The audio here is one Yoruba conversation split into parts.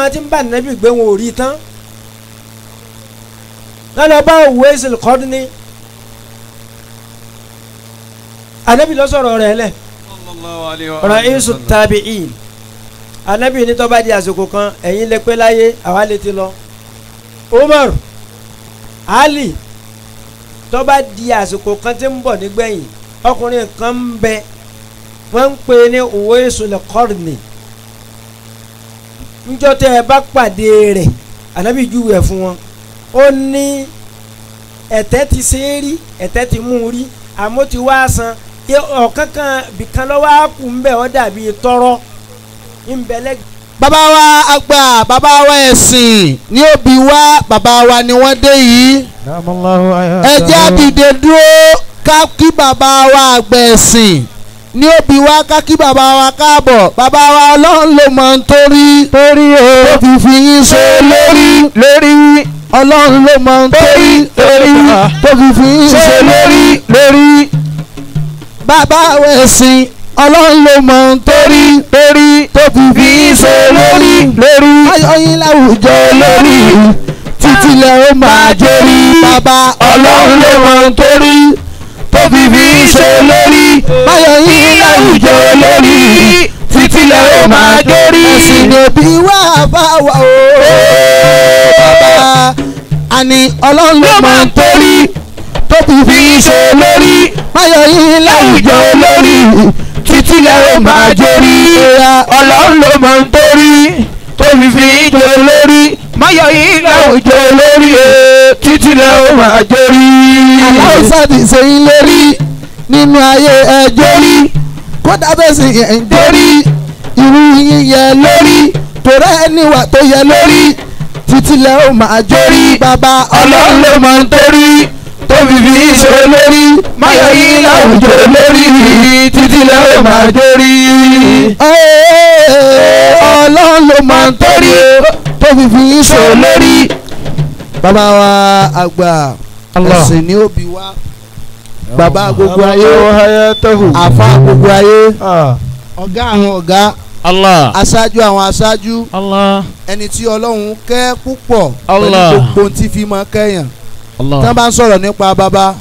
àwọn tí ń bá nàbí gbé wọn ò rí tán lọ́nà bá Uwaisul Qarni anabi ló sọ̀rọ̀ rẹ̀ lẹ̀ ra'isu tabi'in anabi ní tó bá di àsìkò kan ẹ̀yin lè pé láyé àwa lè ti lọ Umar Ali tó bá di àsìkò kan tí ń bọ̀ nígbẹ̀yìn ọkùnrin kan ń bẹ wọ́n ń pè ní Uwaisul Qarni njọ́ tẹ́ ẹ bá pàdé rẹ̀ anabi júwe ẹ̀ fún wọn ó ní ẹ̀tẹ́ ti ṣe é rí ẹ̀tẹ́ ti mú un rí àmọ́ ti wá san ọ̀kan kan bìkan lọ́wọ́ á kù ń bẹ̀ ọ́ dàbí tọ́rọ́ ń bẹ lẹ́gbẹ̀ẹ́. Bàbá wa àgbà bàbá wa ẹ̀sìn ní òbí wa bàbá wa ni wọ́n dé yìí. Ẹ jẹ́ á dìde dúró ká kí bàbá wa àgbà ẹ̀sìn ní òbí wa ká kí bàbá wa káàbọ̀. Bàbá wa Ọlọ́run ló mọ̀ ń torí torí o tó fi fi yín ṣe lórí lórí Ọlọ́run ló mọ̀ ń torí torí tó fi fi yín ṣe lórí lórí. Bàbá wa ẹ̀sìn Ọlọ́run ló mọ̀ ń torí torí tó fi fi yín ṣe lórí lórí. Ayọ̀ yín láwùjọ lórí títí lẹ ó máa jórí. Bàbá Ọlọ́run ló mọ̀ ń torí tó fi fi yín ṣe lórí. Ayọ̀ yín láwùjọ lórí títí lẹ ó máa jórí. Ẹ̀sìn òbí wà bá wà o bàbá àní Ọlọ́run ló mọ̀ ń torí tó fi fi yín ṣe lórí. Ayọ̀ yín láwùjọ lórí títí lẹ ó máa jórí. Ọlọ́run ló mọ̀ ń torí tó fi fi yín ṣe lórí. Máyọ̀ yín láwùjọ lórí títí lẹ ó máa jórí. Aláwùsá ti ṣe yín lórí nínú ayé ẹjọ́ rí kódà bẹ́ẹ̀ sì ń jórí irú yín yẹ lórí torí ẹniwà tó yẹ lórí títí lẹ ó máa jórí. Bàbá Ọlọ́run ló mọ̀ ń torí tó fi fi yín ṣe lórí. Máyọ̀ yín láwùjọ lórí títí lẹ ó máa jórí. Ọlọ́run ló mọ̀ ń torí tó fi fi yín ṣe lórí. Bàbá wa àgbà ẹ̀sìn ni ó bí wa bàbá gbogbo ayé àfa gbogbo ayé ọ̀gá àwọn ọ̀gá aṣáájú àwọn aṣáájú ẹni tí Ọlọ́run kẹ́ púpọ̀ pẹ̀lú gbogbo tí fi máa kẹ́yàn tí wọ́n bá ń sọ̀rọ̀ nípa bàbá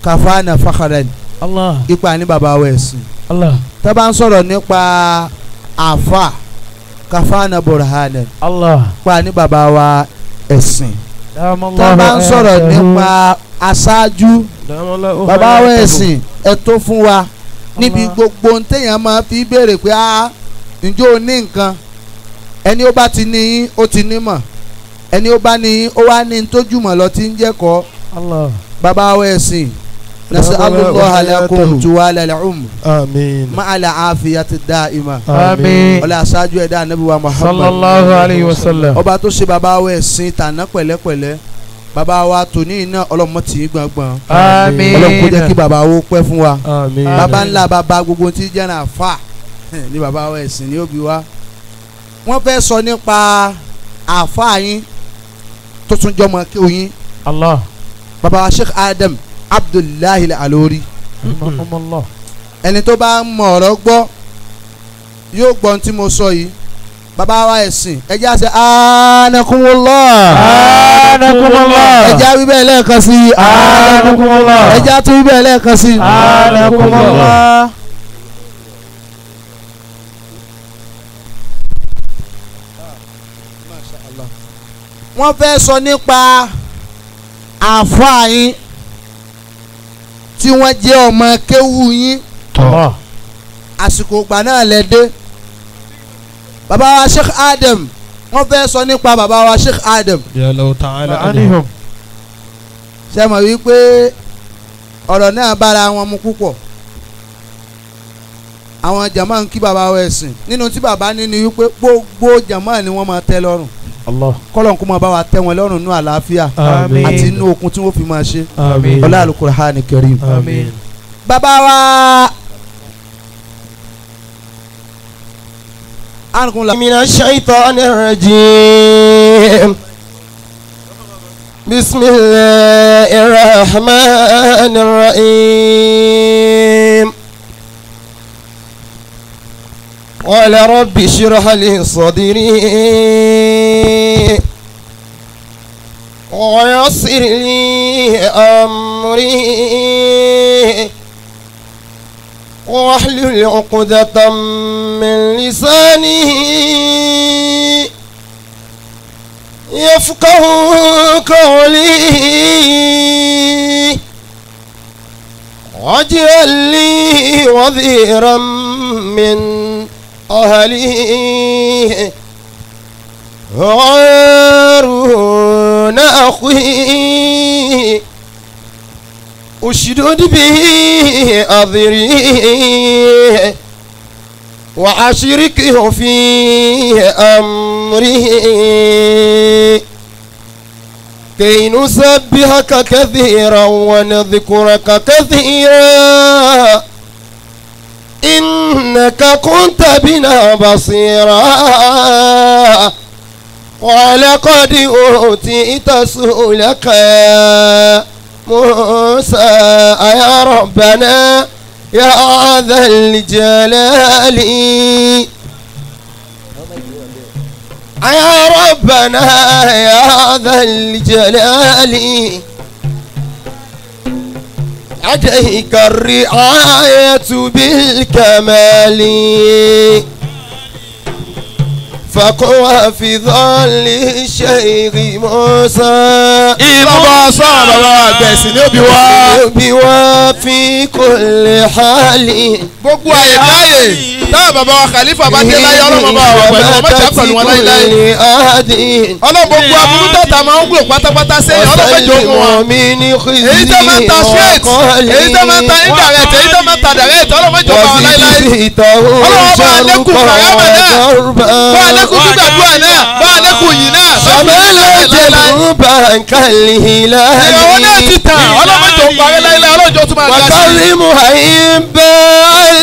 kàfáànà fàkàrẹ̀ ipa ní bàbá wa ẹ̀sìn tí wọ́n bá ń sọ̀rọ̀ nípa àfa kàfáànà bọ̀rọ̀hánà ipa ní bàbá wa ẹ̀sìn tí wọ́n bá ń sọ̀rọ̀ nípa aṣáájú bàbá wa ẹ̀sìn ẹ tó fún wa níbi gbogbo téèyàn máa fi béèrè pé a ǹjọ́ o ní nǹkan ẹni ó bá ti ní yín ó ti ní mọ̀ ẹni ó bá ní yín ó wá ní tójúmọ̀ lọ tí ń jẹ́kọ̀ọ́ bàbá wa ẹ̀sìn nas'alullaha lakum tuwala al-umr ma'al afiyati da'ima ọlá aṣáájú ẹ̀dá Ànábì wa Muhammad sallallahu alayhi wa sallam ọba tó ṣe bàbá wa ẹ̀sìn tàná pẹ̀lẹ́pẹ̀lẹ́ bàbá wa tòní iná ọlọ́mọ tì í gbọ̀ngbọ̀n ọlọ́mọ kó jẹ́ kí bàbá wo pẹ́ fún wa bàbá ńlá bàbá gbogbo tí jẹ́ràn àfà ní bàbá wa ẹ̀sìn ní òbí wa wọ́n fẹ́ sọ nípa àfà yín tó tún jọmọ kí oyin bàbá wa Sheikh Adam Abdullahi Al-Alori ẹni tó bá mọ̀ ọ̀rọ̀ gbọ́ yóò gbọ́ ohun tí mo sọ yìí. Bàbá wa ẹ̀sìn ẹjẹ́ àṣẹ anakumullah anakumullah ẹjẹ́ àwí bẹ́ẹ̀ lẹ́ẹ̀kan sí i anakumullah ẹjẹ́ àtúwí bẹ́ẹ̀ lẹ́ẹ̀kan sí i anakumullah. Wọ́n fẹ́ sọ nípa àáfàá yín tí wọ́n jẹ́ ọmọ kéwú yín àsìkò ìgbà náà lẹ dé. Bàbá wa Sheikh Adam wọ́n fẹ́ sọ nípa bàbá wa Sheikh Adam. Ṣé mọ̀ wípé ọ̀rọ̀ náà bára wọn mu púpọ̀ àwọn jàmáà ń kí bàbá wa ẹ̀sìn nínú tí bàbá ní ni wípé gbogbo jàmáà ni wọ́n máa tẹ́ lọ́rùn kọ́lọ̀ kó máa bá wa tẹ́ wọn lọ́rùn nínú àlàáfíà àti inú okun tí wọ́n fi máa ṣe ọlá Al-Qur'ani Karim. Bàbá wa. من الشيطان الرجيم بسم الله الرحمن الرحيم قال رب اشرح لي صدري ويسر لي أمري واحلل عقدة من لساني يفقه قولي واجعل لي وزيرا من أهلي هارون أخي أشدد به أذري وأشركه في أمري كي نسبحك كثيرا ونذكرك كثيرا إنك كنت بنا بصيرا ولقد أوتيت سؤلك يا موسى يا ربنا يا ذا الجلال يا ربنا يا ذا الجلال عليك الرعاية بالكمال فقوى في ظل الشيخ موسى bàbá sọ̀rọ̀ bàbá àgbẹ̀sìn ní òbí wa. òbí wa fi kulli hali. Gbogbo àyè káyè táwọn bàbá wa Khalifa bá dé láyé ọlọ́mọ bá wà pẹ̀lú ọmọ ìjà pẹ̀lú wọn láyéláyé. Ọlọ́mọ gbogbo aburú tọ̀tà máa ń gbò pátápátá sẹ́yìn ọlọ́mọ ìjọ ogun wọn. Èyí tó máa ń ta straight, èyí tó máa ń ta indirect, èyí tó máa ń ta direct, ọlọ́mọ ìjọ bá wọn láyéláyé. Ọlọ́mọ bá alẹ́kùn kàrámà náà, bá alẹ́kùn gbígbàdúrà náà, bá alẹ́kùn yìí náà. Ìrànwọ́ náà ti tàn, ọlọ́mọ ìjọ parí láyéláyé, ọlọ́jọ́ tún máa ga sí.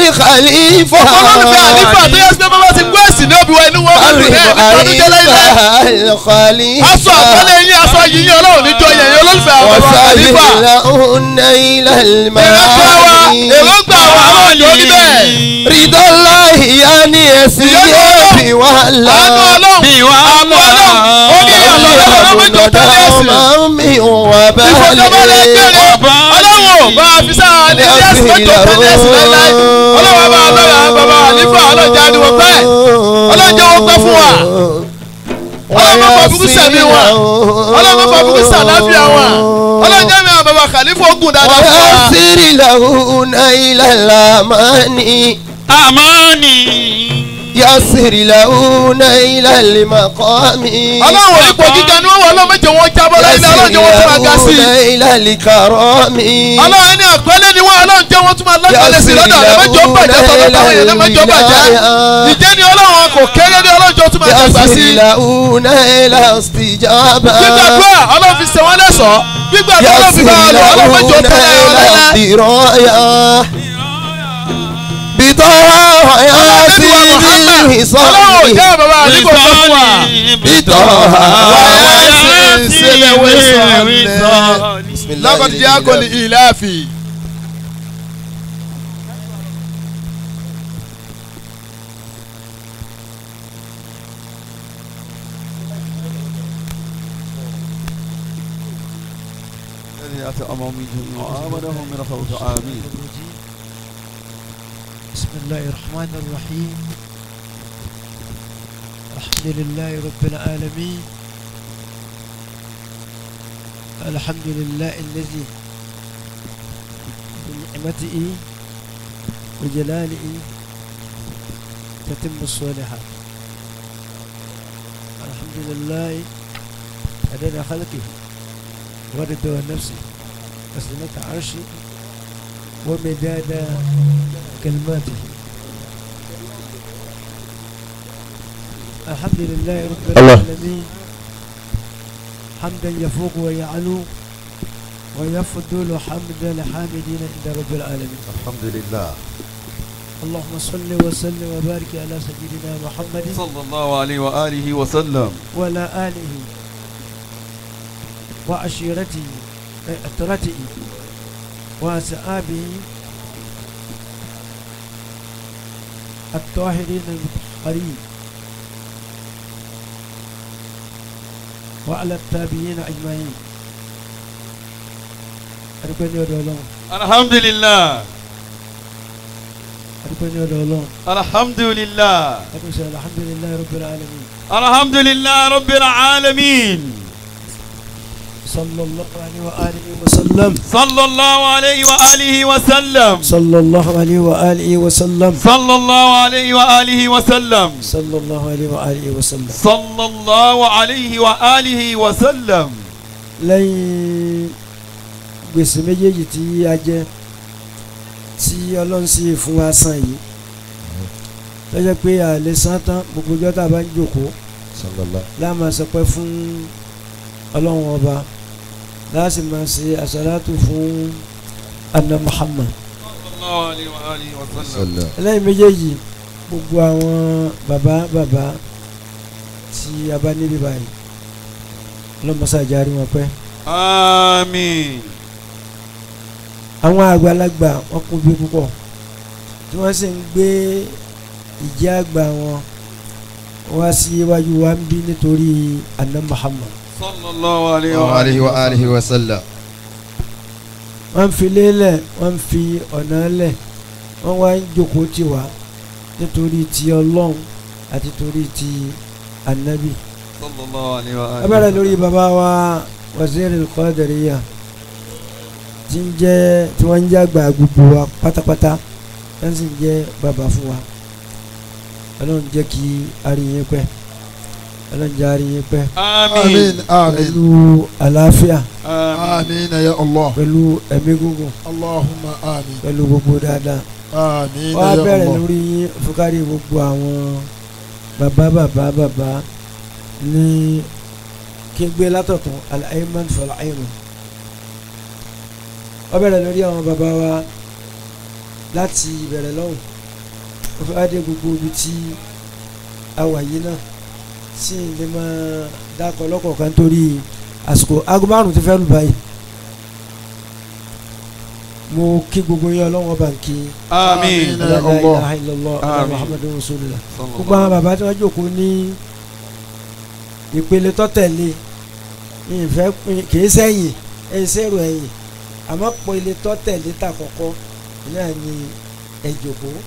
Olólùfẹ́ àlífà tó yẹ sí pé bàbá ti gbọ́ ẹ̀sìn ní òbí wa inú wọn kò dùn náà nípa ọdún jẹ́ láíláí. Aṣọ àpọ́nlé yín, aṣọ yìí yín ọlọ́run níjọ yẹn yín olólùfẹ́ àwọn bàbá àlífà. Èròǹgbà wa, èròǹgbà wa ọlọ́run jọ ní bẹ́ẹ̀. Ridọ́láhì á ní ẹ̀sìn yóò bí wà lá. Àánú ọlọ́run, àánú ọlọ́run, ó ní ìyàtọ̀ ọlọ́run méjọ tẹ́lẹ̀ ẹ̀sìn. Ìfọ̀kànbalẹ̀ gbére, ọlọ́run ò bá a fi sára ní ẹ̀sìn méjọ tẹ́lẹ̀ ẹ̀sìn láíláí. Ọlọ́run bá a lọ́ra bàbá àlífà ọlọ́jà ni wọ́n pẹ́. Ọlọ́jà wọ́n pẹ́ fún wa. Ọlọ́run bá fúkú sẹ̀mí wa. Ọlọ́run bá fúkú sàláfíà wa. Ọlọ́jà mi àwọn bàbá Khalifa ogun dáadáa fún wa. Wàá lahuna ilal amani. Amani. Yasiri lahuna ilal maqami. Ọlọ́run ipò gíga ni wọ́n wọ ọlọ́run méje wọn jábọ́ láyé ọlọ́run jẹ́ wọ́n tún máa ga sí. Yasiri lahuna ilal karami. Ọlọ́run ẹni àpẹẹlẹ ni wọ́n ọlọ́run jẹ́ wọ́n tún máa lọ́kọ̀ọ́lẹ̀ sí lọ́dọ̀ ọ̀rẹ́ mẹ́jọ bàjẹ́ tọ́lọ́ táwọn èèyàn mẹ́jọ bàjẹ́. Ìjẹ́ ni ọlọ́run kò kéré ní ọlọ́run jẹ́ tún máa dàgbà sí. Yasiri lahuna ilal istijaba. Gbígbàdúrà ọlọ́run fi ṣe wọ́n lẹ́ṣọ̀ọ́. Gbígbàdúrà ọlọ́run fi bá wọn lọ ọlọ́run mẹ́jọ tẹ́lẹ̀ ọlọ́run. Laqad ja'akum li-ilafi. بسم الله الرحمن الرحيم. الحمد لله رب العالمين. الحمد لله الذي بنعمته وجلاله تتم الصالحات. الحمد لله عدد خلقه ورضا نفسه وزنة عرشه ومداد كلماته. الحمد لله رب العالمين حمدا يفوق ويعلو ويفضل حمد الحامدين عند رب العالمين. الحمد لله. اللهم صل وسلم وبارك على سيدنا محمد صلى الله عليه وآله وسلم وعلى آله وعشيرته عترته وأصحابه الطاهرين المطهرين وعلى التابعين أجمعين. الحمد لله. الحمد لله. الحمد لله رب العالمين. الحمد لله رب العالمين. صلى الله عليه وآله وسلم. صلى الله عليه وآله وسلم. صلى الله عليه وآله وسلم. صلى الله عليه وآله وسلم. صلى الله عليه وآله وسلم. صلى الله عليه وآله وسلم. Lẹ́yìn gbèsè méjèèjì tí a jẹ tí Ọlọ́run sì fún wa san yìí tó jẹ́ pé a lè san tán gbogbo ọjọ́ tá a bá ń jókòó la máa sọpẹ́ fún Ọlọ́run ọba láti máa ṣe àsàlátù fún anna Muhammad. Lẹ́yìn méjèèjì gbogbo àwọn bàbá bàbá tí a bá níbi báyìí ọlọ́mọṣá járe wọn pẹ́. Àmín. Àwọn àgbàlagbà wọn kún bí púpọ̀ tí wọ́n sì ń gbé ìjẹ́ àgbà wọn wá sí iwájú wa ń bí nítorí anna Muhammad. Sallallahu alayhi wa alihi wa sallam. Wọ́n fi lélẹ̀ wọ́n fi ọ̀nà lẹ̀ wọ́n wá ń jókòó tì wá nítorí ti Ọlọ́run àti torí ti anabi. Sallallahu alayhi wa alihi. Abẹ́rẹ́ lórí bàbá wa Waziri Al-Qadiriyya tí ń jẹ́ tí wọ́n ń jẹ́ àgbà gbogbo wa pátápátá wọ́n sì ń jẹ́ bàbá fún wa. Ọlọ́run jẹ́ kí a rí yín pẹ́. Ọlọ́run jẹ́ a rí yín pẹ́. Àmín. Pẹ̀lú àlàáfíà. Àmín ya Allah. Pẹ̀lú ẹ̀mí gígùn. Allahumma àmín. Pẹ̀lú gbogbo dáadáa. Àmín ya Wọ́n á Allah. bẹ̀rẹ̀ lórí yín fúkárì gbogbo àwọn bàbá bàbá bàbá ní kí n gbé látọ̀tún al-ayman fal-ayman. Wọ́n bẹ̀rẹ̀ lórí àwọn bàbá wa láti ìbẹ̀rẹ̀ lọ́hùn. Ó fẹ́ wá dé gbogbo ibi tí a wà yìí náà tí n lè máa dákọ̀ lọ́kọ̀ọ̀kan torí àsìkò aago 5 ti fẹ́ lù báyìí. Mo kí gbogbo yín Ọlọ́run ọba nkí. Àmín. La ilaha illallah Muhammadur Rasulullah. Gbogbo àwọn bàbá tí wọ́n jókòó ní ìpele tó tẹ̀lé ìfẹ́ kìí sẹ́yìn ẹ̀ sẹ́rù ẹ̀yìn àmọ́ pele tó tẹ̀lé ta kọ̀kọ́ náà ni ẹ jókòó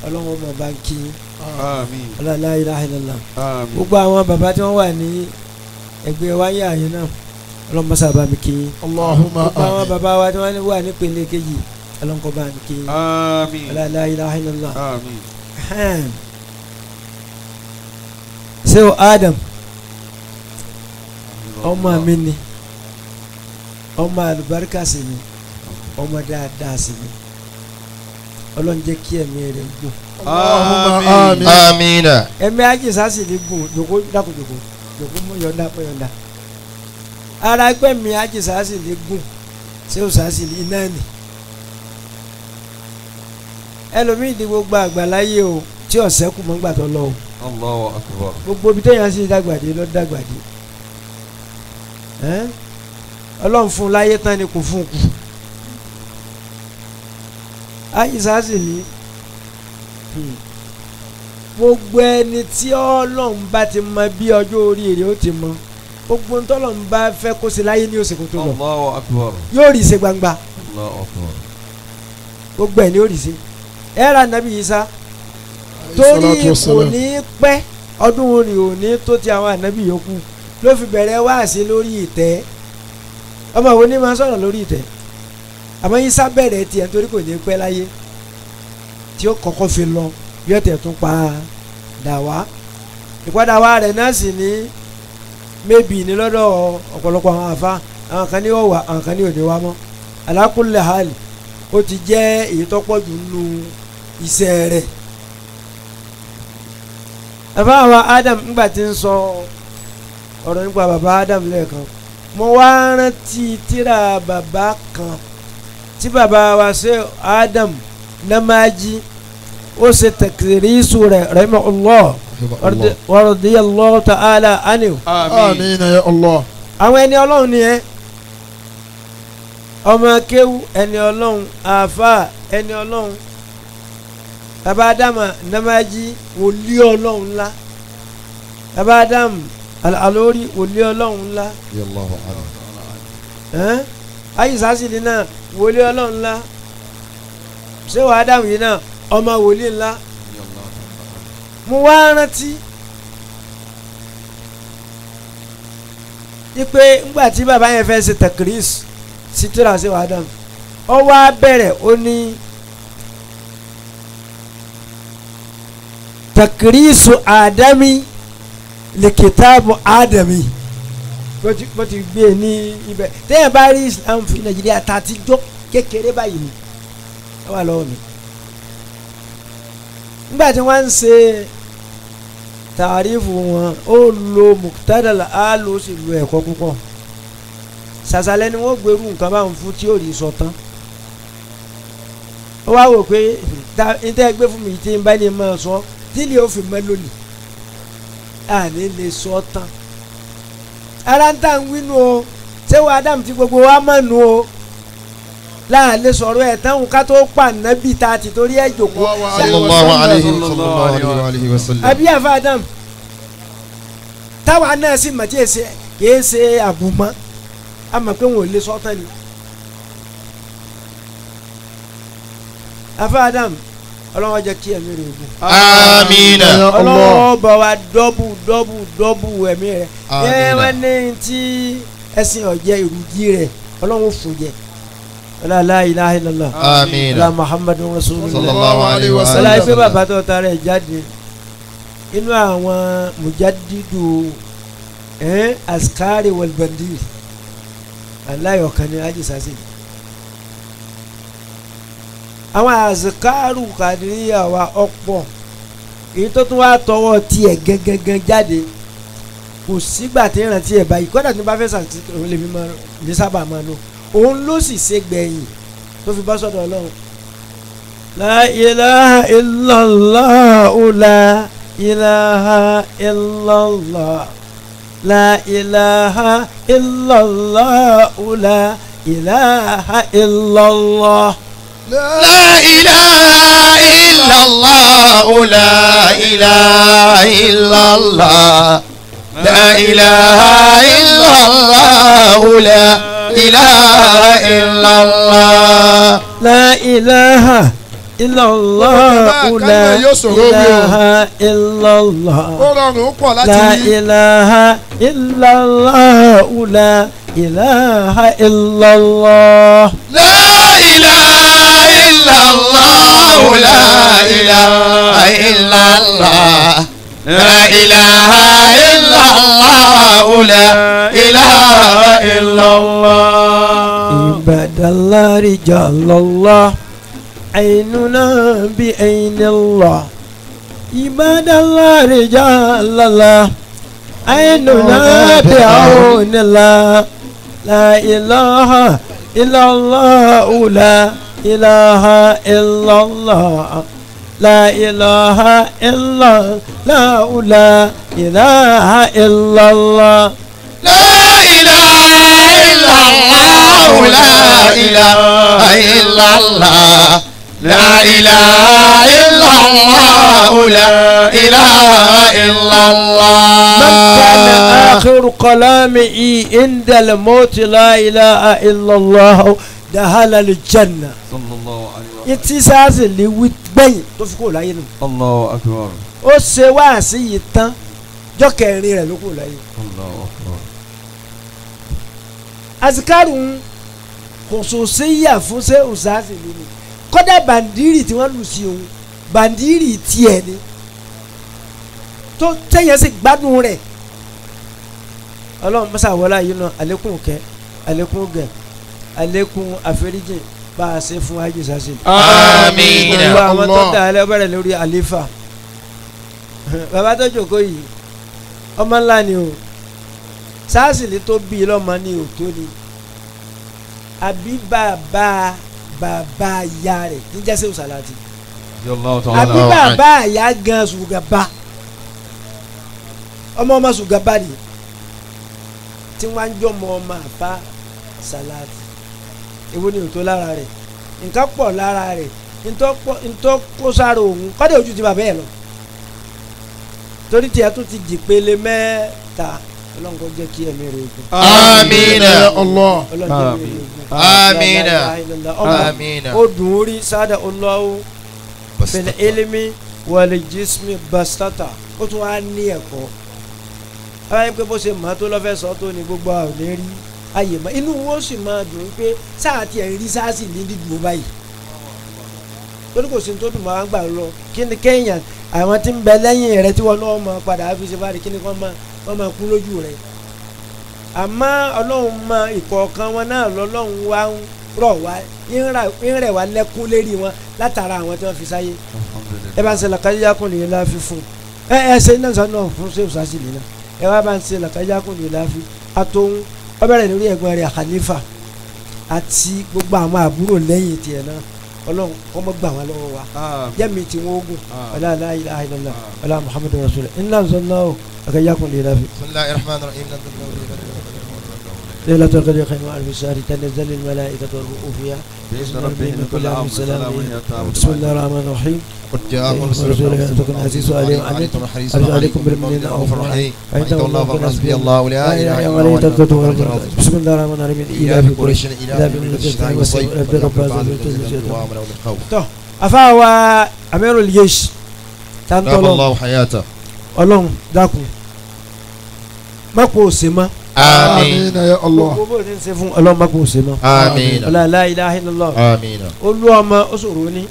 Ọlọ́run ọmọ bá ń kí. Àmín. La ilaha illallah. Àmín. Gbogbo àwọn bàbá tí wọ́n wà ní ẹgbẹ́ wáyé àyè náà Ọlọ́run mọ́sá bá mi kí. Allahumma gbogbo àwọn àmín. bàbá wa tí wọ́n wà ní pele kejì Ọlọ́run kó bá mi kí. Àmín. La ilaha illallah. Àmín. Ṣé o Adam ọmọ mi ni ọmọ àlùbáríkà sì ni ọmọ dáadáa sì ni Ọlọ́run jẹ́ kí ẹ̀mí rẹ̀ gùn. Allahumma àmín. Àmín. Ẹ̀mí ajisa sì ni gùn jòkó dákun jòkó jòkó mú yọ̀ǹda mú yọ̀ǹda ara pẹ́ mi ajisa sì ni gùn ṣé o sá sì ni iná ni ẹlòmíì di gbogbo àgbàláyé o tí ọ̀sẹ̀ kù mọ́ gbà tó lọ o. Allahu akbar. Gbogbo ibi téèyàn sì dàgbàdé lọ dàgbàdé Ọlọ́run fún un láyé tán ni kò fún un kù. Àyíṣà sì ní gbogbo ẹni tí Ọlọ́run bá ti mọ bí ọjọ́ orí rẹ̀ ó ti mọ gbogbo ntọ́lọ́run bá fẹ́ kó ṣe láyé ní òsèkó tó lọ. Allahu akbar. Yóò rí ṣe gbangba. Allahu akbar. Gbogbo ẹ̀ ni ó rí ṣe. Ẹ ra nàbí Ìsá torí kò ní pẹ́ ọdún orin òní tó ti àwọn ànábì yòókù ló fi bẹ̀rẹ̀ wáàsí lórí ìtẹ́. Ọmọ wo ni máa sọ̀rọ̀ lórí ìtẹ́ àmọ́ Ìsá bẹ̀rẹ̀ tiẹ̀ nítorí kò ní pẹ́ láyé tí ó kọ́kọ́ fi lọ bí ọ̀tẹ̀ tún pa dà wá ìpadà wá rẹ̀ náà sì ní mébì ní lọ́dọ̀ ọ̀pọ̀lọpọ̀ àwọn àfa àwọn kan ní ó wà àwọn kan ní ò ní wá mọ́. Ala kulli hal ó ti jẹ́ èyí tó pọ̀ jù nínú iṣẹ́ rẹ̀. Bàbá wa Adam ńgbà tí ń sọ ọ̀rọ̀ nípa bàbá Adam lẹ́ẹ̀kan mo wá rántí tírà bàbá kan tí bàbá wa ṣe Adam Namaji ó ṣe tẹkirisu rẹ̀ rahimahullah wa radiyallahu ta'ala anhu. Àmín ya Allah. Àwọn ẹni Ọlọ́run ni ẹ ọmọ kéwú ẹni Ọlọ́run àáfàá ẹni Ọlọ́run Baba Adamu Namaji wòlíì Ọlọ́run ńlá. Baba Adamu Alori wòlíì Ọlọ́run ńlá. Ayi Sasili náà wòlíì Ọlọ́run ńlá. Ṣé wàá Adamu yìí náà ọmọ wòlíì ńlá. Mo wá rántí ipe ńgbà tí bàbá yẹn fẹ́ ṣe tẹkiris sítírà ṣé wàá Adamu ó wá bẹ̀rẹ̀ ó ní tẹkirisu Adami lè kìtàbù Adami bó ti gbé ní ibẹ̀ téèyàn bá rí Islam fi Nàìjíríà ta ti jó kékeré báyìí ni ó wà lọ́wọ́ mi. Nígbà tí wọ́n ń ṣe tàrífù wọn ó lo mùtádàlá á ló sì lo ẹ̀kọ́ púpọ̀ ṣàṣàlẹ̀ ni wọ́n gbèrú nǹkan báwọn fún tí ò rí sọ tán. Ó wá wò pé n tẹ́ gbé fún mi tí n bá lè máa sọ tí lè ó fi mọ́ lónìí àní lè sọ tán. Ara ń tà ń wínú o ṣé wàá Ádámù tí gbogbo wa mọ̀ nù o láàlẹ́ sọ̀rọ̀ ẹ̀ tán ká tó pa nábì tá a ti torí ẹ̀ jòkó. Sallallahu alayhi wa sallam. Àbí àfa Ádámù táwa náà sì mọ̀ tí kìí ṣe àbùmọ́ a mọ̀ pé wọn ò lè sọ tán ni. Àfa Ádámù ọlọ́wọ́ jẹ́ kí ẹ̀mí rẹ̀ gùn. Àmín. Ọlọ́wọ́ bá wa dọ́bù dọ́bù dọ́bù ẹ̀mí rẹ̀. Ẹ wọ́n ní tí ẹ̀sìn ọ̀jẹ̀ ìrùjí rẹ̀ ọlọ́wọ́ fún jẹ. Wala la ilaha illallah. Àmín. Wala Muhammadun rasulullah. Sallallahu alayhi wa sallam. Wala ife bàbá tó tara ẹ̀ jáde inú àwọn mujaddidu askari wal bandiri aláyọ̀kan ni Haji Sasi. Àwọn azikaru kadiriya wa ọ̀pọ̀ èyí tó tún wá tọwọ́ tiẹ̀ gẹ́gẹ́gẹ́ jáde kò sígbà tí ń rántí ẹ̀ báyìí kódà tí wọ́n bá fẹ́ sàtì òun lè fi máa ní sábà máa lò òun ló sì ṣe gbẹ̀yìn tó fi bá sọ́dọ̀ Ọlọ́run. La ilaha illallah la ilaha illallah la ilaha illallah la ilaha illallah. La ilaha illallah la ilaha illallah la ilaha illallah la ilaha illallah la ilaha illallah la ilaha illallah la ilaha illallah la ilaha illallah la ilaha illallah la ilaha illallah la ilaha illallah la ilaha illallah. Ibadallah rijalallah aynuna bi aynillah. Ibadallah rijalallah aynuna bi awnillah. La ilaha illallah la ilaha illallah la ilaha illallah la ilaha illallah la ilaha illallah la ilaha illallah la ilaha illallah la ilaha illallah. Man kana akhiru kalamihi inda al-mawti la ilaha illallah dakhala al-janna. Sallallahu alayhi wa sallam. Ìtí sáàsì lè wí gbẹ̀yìn tó fi kúrò láyé nù. Allahu akbar. Ó ṣe wáàsí yìí tán jọ́ kẹrin rẹ̀ ló kúrò láyé. Allahu akbar. Azikaru ń khususiyya fún ṣé òṣàṣì lè ní kódà bàndírì tí wọ́n lù sí òun bàndírì tiẹ̀ ni tó tẹ̀yẹ̀ sì gbádùn rẹ̀. Ọlọ́run mọ́sá wọlé ayé náà àlékún kẹ́ àlékún gẹ̀ àlékún àforíjì bá a ṣe fún Haji Sasi. Àmín. Gbogbo àwọn tó dà ẹ bẹ̀rẹ̀ lórí àlífà bàbá tó jókòó yìí ọmọ ńlá ni o Sásìlì tó bí lọ́mọ ni o tó ni àbí bàbá bàbá ìyá rẹ̀ níjẹ́ sẹ́wọ̀n sàlátì àbí bàbá ìyá gan ṣùgàbá ọmọ ọmọ ṣùgàbá ni tí wọ́n á jọ ọmọ ọmọ àfa sàlátì èwo ni òtó lára rẹ̀ nǹkan pọ̀ lára rẹ̀ ntọ́ kó sára òun kọ́dé ojú ti bàbá ẹ̀ lọ torí tiẹ̀ tún ti dìpele mẹ́ta Ọlọ́run kó jẹ́ kí ẹ̀mí rẹ̀ gùn. Amina. Allah. Ọlọ́run jẹ́ kí ẹ̀mí rẹ̀ gùn. Amina. Amina. Ó dùn ún rí sáadà Allahu fil ilmi wal jismi bastata ó tún wá ní ẹ̀kọ́ báyìí pé bó ṣe mọ́ tó lọ́fẹ́ sọ tó ní gbogbo àwọn ò ní rí ayè mọ́ inú wo sì máa dùn ún pé sáà tiẹ̀ ń rí sáà sì ní dídùn báyìí torí kò sí ní tó dùn máa ń gbà lọ kí ni kéèyàn àwọn tí ń bẹ lẹ́yìn rẹ tí wọ́n náà máa padà fi ṣe báyìí kí ni wọ́n máa kú lójú rẹ àmọ́ ọlọ́run mọ ìkọ̀ọ̀kan wọn náà lọ́lọ́run wá ń rọ̀ wá ń rẹ̀ wá lẹ́kún lérí wọn látara àwọn tí wọ́n fi sáyé ẹ bá ń ṣe làkàyákùn lè láfi fún ẹ ẹ ṣe iná sọ náà fún ṣé òṣàṣì lè náà ẹ wá bá ń ṣe làkàyákùn lè láfi àtòun ó bẹ̀rẹ̀ lórí ẹ̀gbọ́n rẹ̀ Khalifa àti gbogbo àwọn àbúrò lẹ́yìn tiẹ̀ náà ọlọ́run kó má gbà wọ́n lọ́wọ́ wa jẹ́mi tí wọ́n ogun ọlá la ilaha illallah ọlá muhammadu rasulullah iná sọ náà làkàyákùn lè láfi. Bismillahir rahmanir rahim. ليلة القدر خير من ألف شهر تنزل الملائكة والروح فيها بإذن ربهم من كل أمر سلام. بسم الله الرحمن الرحيم. قد جاءكم رسول يأتكم عزيز عليكم عنتم حريص عليكم بالمؤمنين رؤوف رؤوف رحيم رحيم. فإن تولوا فقد حسبي الله لا إله إلا هو بسم الله الرحمن الرحيم. إلى إلى قريش قريش إلى من الشتاء والصيف وآمنوا من خوف. Afáwa Amirul Jaysh دام tantolo الله حياته. Ọlọ́run dákun má kó o ṣe mọ́. آمين. Amina ya Allah. Gbogbo bó ti ń ṣe fún Ọlọ́run má kó o ṣe mọ́. آمين. Ọlá la ilaha illallah. آمين. Olú ọmọ ó ṣòro ní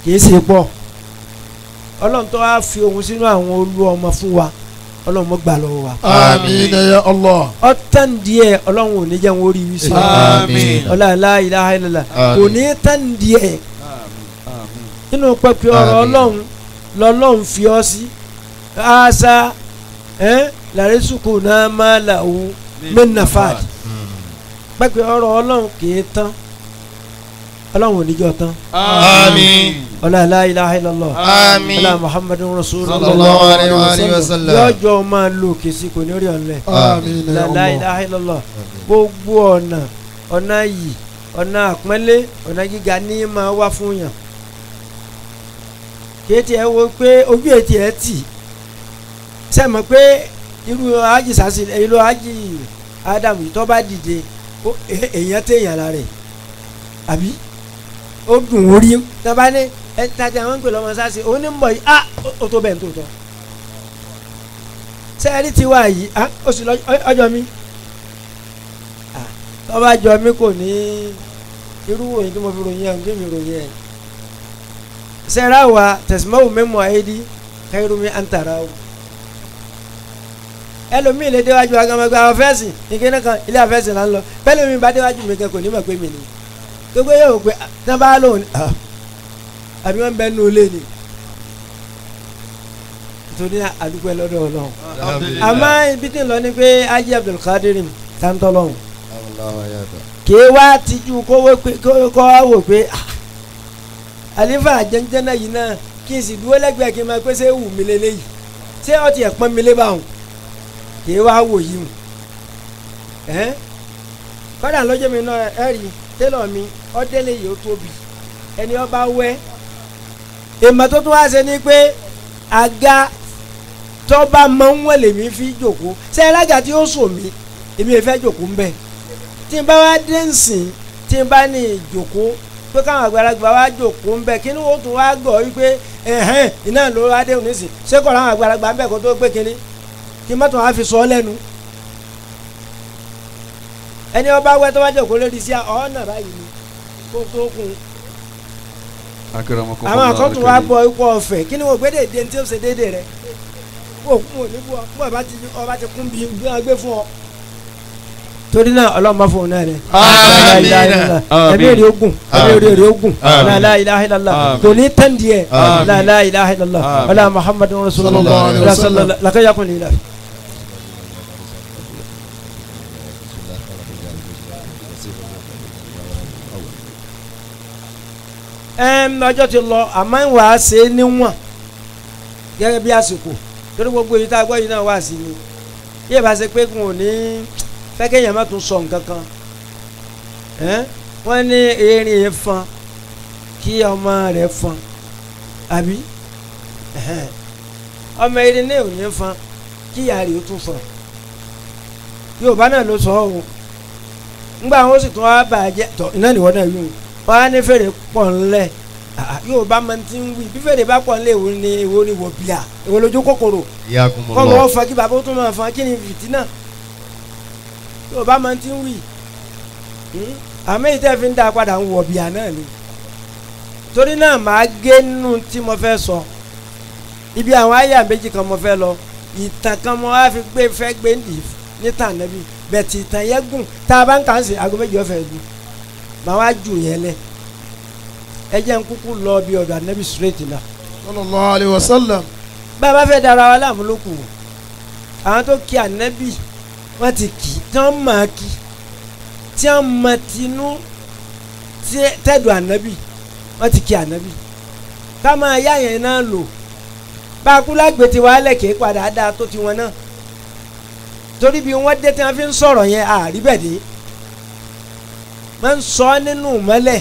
kìí ṣe pọ̀ Ọlọ́run tó wá fi ohun sínú àwọn olú ọmọ fún wa Ọlọ́run mọ́ gbà lọ́wọ́ wa. Amina ya Allah. Ọ̀tán díẹ̀ Ọlọ́run ò ní jẹ́ wọn orí wí sí. Àmín. Ọlá la ilaha illallah Àmín. kò ní tán díẹ̀ nínú pẹpẹ ọ̀rọ̀ Àmín. Ọlọ́run lọ́lọ́run fi ọ́ sí. Àṣà làrísùkù náà má làwù mẹ́nàfàd pẹpẹ ọ̀rọ̀ Ọlọ́run kìí tán Ọlọ́run ò ní jọ tán. آمين. Ọlá la ilaha illallah. آمين. Ọlá muhammadun rasulullah Sallallahu alayhi wa alihi wa sallam. yọjọ máa lò kìsì kò ní rí ọ̀nlẹ̀. Amina ya La Allah. ilaha illallah gbogbo ọ̀nà ọ̀nà yìí ọ̀nà àpọ́nlé ọ̀nà gíga ní máa wá fún yàn. Kéétì ẹ wo pé ojú ètì ẹ tì sẹ́mi pé irú ájì sàṣì irú ájì Ádámù yìí tó bá dìde èèyàn téèyàn lára rẹ̀ àbí ó dùn orí tọ́ba ní ẹ tajà wọn ń pè lọ́mọ sáàsì òun ní ń bọ̀ yìí á ó tó bẹ́ẹ̀ tó tọ́ sẹ́ẹ̀rí ti wá yìí á ó sì lọ ọjọ́ mi tọ́ba jọ mi kò ní irú òyìn tí mo fi ròyìn ẹ̀ ń gbé mi ròyìn ẹ̀ sẹ́ẹ̀rá wa tẹ̀símọ́wò mímọ́ ayédi kẹ́rùmí àǹtàrà o ẹlòmíì lè déwájú agamagba àwọn fẹ́sìn ìkéde kan ilé àfẹ́sìn là ń lọ bẹ́ẹ̀ lómi bá déwájú mi kan kò ní mọ̀ pé mi ni gbogbo yóò pé tán bá lóun àbí wọ́n bẹ nù lé ni torí àdúgbò ẹ lọ́dọ̀ Ọlọ́run àmọ́ ibi tí ń lọ ni pé Haji Abdulkadir tantọ́lọ́hún kì í wá tijú kó wá wò pé àlefa jẹ́njẹ́ náà yìí náà kí n sì dúró lẹ́gbẹ̀ẹ́ kí n máa pé ṣé wù mí lélẹ́yìí ṣé ọtí ẹ̀ pọ́n mi lé báwọn kì í wá wò yìí ẹ̀ kọ́dà lọ́jọ́ mi náà ẹ̀ rí tẹ́lọ̀ mi ọ̀dẹ́lẹ̀ yìí ó tóbi ẹni ọba wẹ́ èèmọ̀ tó tún wá ṣe ni pé àga tọ́ba máa ń wẹ̀ lèmi fi jòkó ṣé alága tí ó sùn mí èmi ò fẹ́ jòkó ńbẹ tí n bá wá dé nsìn tí n bá ní ìjòkó pé káwọn àgbàlagbà wá jòkó ńbẹ kí ni wọ́n tún wá gọ̀ wípé ẹ̀hẹ́n iná ló wá dé òní sìn ṣé kọ̀ láwọn àgbàlagbà ńbẹ kó tó gbé kínní kí mọ́tò wá fi sọ ọ́ lẹ́nu ẹni ọba wẹ tó bá jòkó lórí sí ọ̀nà báyìí ni kó tó kún àwọn àkọ́tún wa bọ ikú ọ̀fẹ́ kí ni wọ́n gbé déédéé tí ó ṣe déédéé rẹ wọ́n kún òní bú ọ bọ́ ọba ti kún bí wọ́n gbé fún ọ. torí náà ọlọ́run bá fún un náà rẹ. ẹbí èrè ogun ẹbí èrè ogun la ilaha illallah kò ní tán díẹ̀ la ilaha illallah ọlá muhammadun rasulullah sallallahu lakayakun lila. Ọjọ́ ti lọ àmọ́ ìwà ṣe é níwọ̀n gẹ́gẹ́ bí àsìkò torí gbogbo èyí tá a gbọ́ yìí náà wà sí ni yíyẹ bá ṣe pé n ò ní fẹ́ kéèyàn má tún sọ nǹkan kan wọ́n ní erin ìfọn kí ọmọ rẹ̀ fọn àbí ọmọ erin náà ò ní fọn kí ìyá rẹ̀ ó tún fọn. Yorùbá náà ló sọ ọ́ o. Ngbà wọn sì tún wá bàjẹ́ tọ̀ iná nìwọ náà yóò wọn á ní fèrè pọ̀ ńlẹ̀. Yorùbá máa ti ń wí bí fèrè bá pọ̀ ńlẹ̀ èwo ni èwo ni wọ̀ bíà èwo lójú kòkòrò kọ́ mọ́ wọn fa kí bàbá ó tún máa fa kí ni fìtínà. Yorùbá máa ti ń wí àmọ́ èyí tẹ́ fi ń dá padà ń wọ̀ bíà náà ni. Torí náà màá gé nínú tí mo fẹ́ sọ ibi àwọn àyà méjì kan mo fẹ́ lọ ìtàn kan mo wá fi gbé fẹ́ gbé níta nẹ́bí bẹ̀tì ìtàn yẹn gùn tá a bá ń kà ń sè aago méjì ọ̀fẹ́ lu màá wá jù yẹn lẹ̀ ẹ jẹ́ ń kúkú lọ bí ọ̀dọ̀ ànẹ́bí straight náà. Sallallahu alaihi wasallam. Bá a bá fẹ́ dara wa láàmú ló kù àwọn tó kí ànẹ́bí wọ́n ti kì í tí wọ́n máa kí tí wọ́n mọ tinú tẹ́dùn ànẹ́bí wọ́n ti kí ànẹ́bí ká máa yá yẹn náà lò bá a kú lágbè tí wàá lẹ̀kẹ́ padà dáa tó tiwọn náà torí bí wọ́n dé tí wọ́n fi ń sọ̀rọ̀ yẹn àrí bẹ̀ dé wọ́n ń sọ nínú mọ́lẹ̀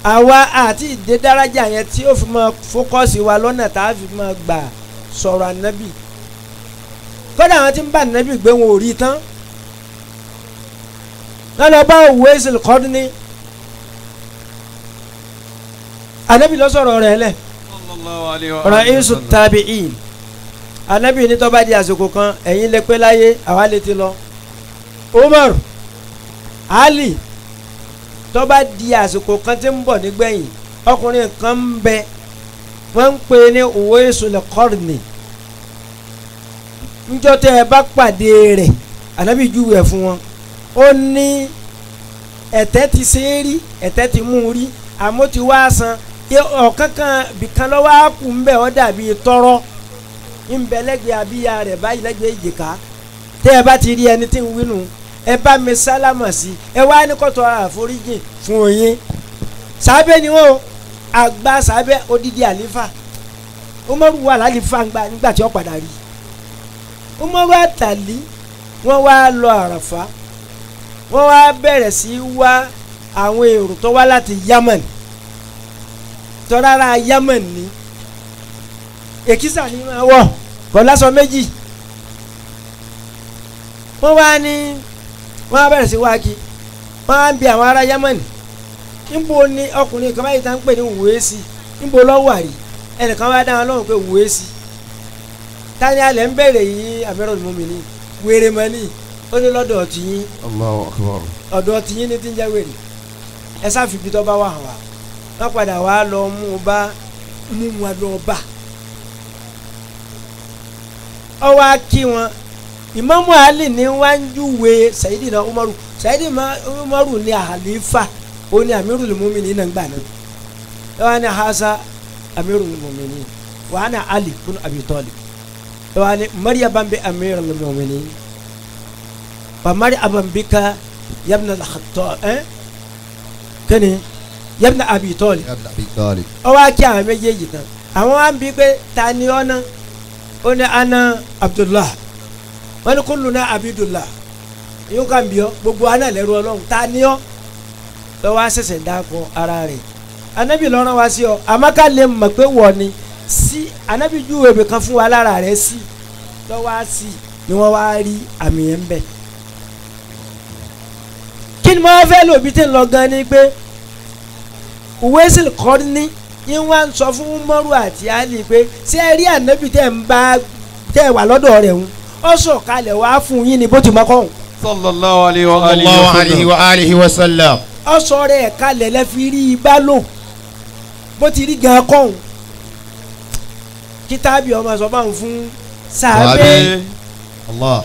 àwa àti ìdè dárájà yẹn tí ó fi máa fókọ́sì wa lọ́nà tá a fi máa gbà sọ̀rọ̀ ànábì kódà àwọn tí ń bá ànábì gbé wọn ò rí tán lọ́nà bá Uwaisul Qarni ànábì ló sọ̀rọ̀ rẹ̀ lẹ̀ Ra'isu tabi'in ànábì ní tó bá di àsìkò kan ẹ̀yin lè pé láyé àwa lè ti lọ Umar Ali tó bá di àsìkò kan tí ń bọ̀ nígbẹ̀yìn ọkùnrin kan ń bẹ wọ́n ń pè ní Uwaisul Qarni níjọ́ tẹ́ ẹ bá pàdé rẹ̀ ànábì júwe ẹ̀ fún wọn ó ní ẹ̀tẹ́ ti ṣe é rí ẹ̀tẹ́ ti mú un rí àmọ́ ti wá san ọ̀kan kan bìkan lọ́wọ́ á kù ń bẹ̀ ọ́ dàbí tọ́rọ́ ń bẹ lẹ́gbẹ̀ẹ́ abíyá rẹ̀ báyìí lẹ́gbẹ̀ẹ́ ìjìká tẹ́ ẹ bá ti rí ẹni tí ń wínú ẹ bá mi sálámà sí ẹ wá ní kọ́tọ̀ àforíjìn fún yín. Sábẹ́ ni wọ́n àgbà sábẹ́ odidi àlífà Umaru wà lálífà nígbà tí ó padà rí Umaru àtàlí wọ́n wá lọ Àràfá wọ́n wá bẹ̀rẹ̀ sí wá àwọn èrò tó wá láti Yemen tọ́lára Yemen ni èkísà ni wọ́n wọ̀ kọ́ lásán méjì wọ́n wá ní wọ́n á bẹ̀rẹ̀ sí wá kí wọ́n á ń bi àwọn ará Yemen níbo ni ọkùnrin kan báyìí tá ń pè ní Uwaisi níbo lọ́wọ́ àrí ẹnìkan wá dáhùn lọ́hùn pé Uwaisi tani alẹ́ ń bẹ̀rẹ̀ yìí Amirul Mu'minin wèrè mọ́ni ó ní lọ́dọ̀ tiyín. Allahu Akbar. Ọ̀dọ̀ tiyín ní ti ń jẹ́ wèrè ẹ sáfi ibi tó bá wà wá wọ́n padà wá lọ mú un bá mú wọn lọ bá ọ wá kí wọn Ìmámù Ali ní wá ń júwe Sayyidina Umaru Sayyidina Umaru ní àlífà ó ní Amirul Mu'minin náà gbà náà ẹ wá ní hasa Amirul Mu'minin wa ana Ali ibn Abi Talib ẹ wá ní marhaban bi Amirul Mu'minin wa marhaban bika yabna al-Khattab kẹ́ni yabna Abi Talib ọ wá kí àwọn méjèèjì tán àwọn wá ń bi pé ta ni ọ́ náà ó ní ana Abdullah wọ́n ní kulluna Abidullah yóò kà ń bí ọ gbogbo aná lẹ́rú Ọlọ́run ta ni ọ́ lọ́wọ́ á ṣẹ̀ṣẹ̀ dákọ̀ ara rẹ̀ anabi lọ́rán wá sí ọ àmọ́ ká lè mọ̀ pé wọ̀ ni sí anabi júwe ibì kan fún wa lára rẹ̀ sí lọ́wọ́ á sí ni wọ́n wá rí àmì yẹn bẹ̀. kí ni mo fẹ́ lò bí tí ń lọ gan ni pé Uwaisul Qarni yín wá ń sọ fún Umaru àti Ali pé ṣé ẹ rí anabi tẹ́ ń bá tẹ́ wà lọ́dọ̀ rẹ̀ ń ọ sọ̀kalẹ̀ wá fún yín ni bó ti mọ́ kọ́hún. Sallallahu alayhi wa alihi wa sallam. Ọsọ rẹ̀ kalẹ̀ lẹ fi rí i bá lò bó ti rí gan kọ́hún kítàbí ọmọ sọ báwọn fún sàbẹ̀ Allah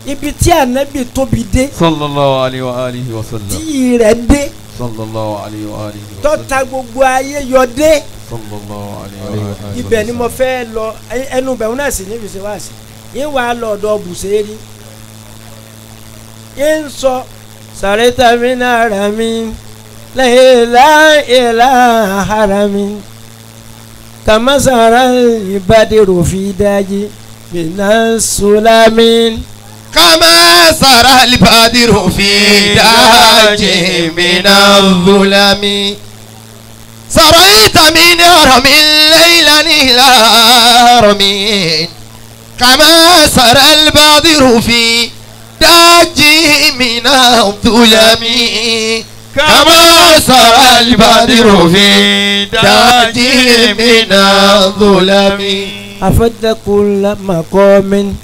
ibi tí ànábì tóbi dé. Sallallahu alayhi wa alihi wa sallam. Tí rẹ̀ dé. Sallallahu alayhi wa alihi wa sallam. Tọ́ta gbogbo ayé yọ dé. Sallallahu alayhi wa alihi wa sallam. Ibẹ̀ ni mo fẹ́ lọ ẹnu bẹ̀rù náà sì níbi ṣe wá sí yín wàá lọ ọ̀dọ̀ Bùsẹ́rí yín sọ sàrẹ́tà mi náà rà mí lẹ́yìnlá ara mi kàmásàrà ìbádìrò fi dájí bìnnà sùlámì. Kàmá سرى البدر في داج من الظلم سريت من هرم ليلا إلى هرم كما سرى البدر في داج من الظلم كما سرى البدر في داج من الظلم أفد كل مقام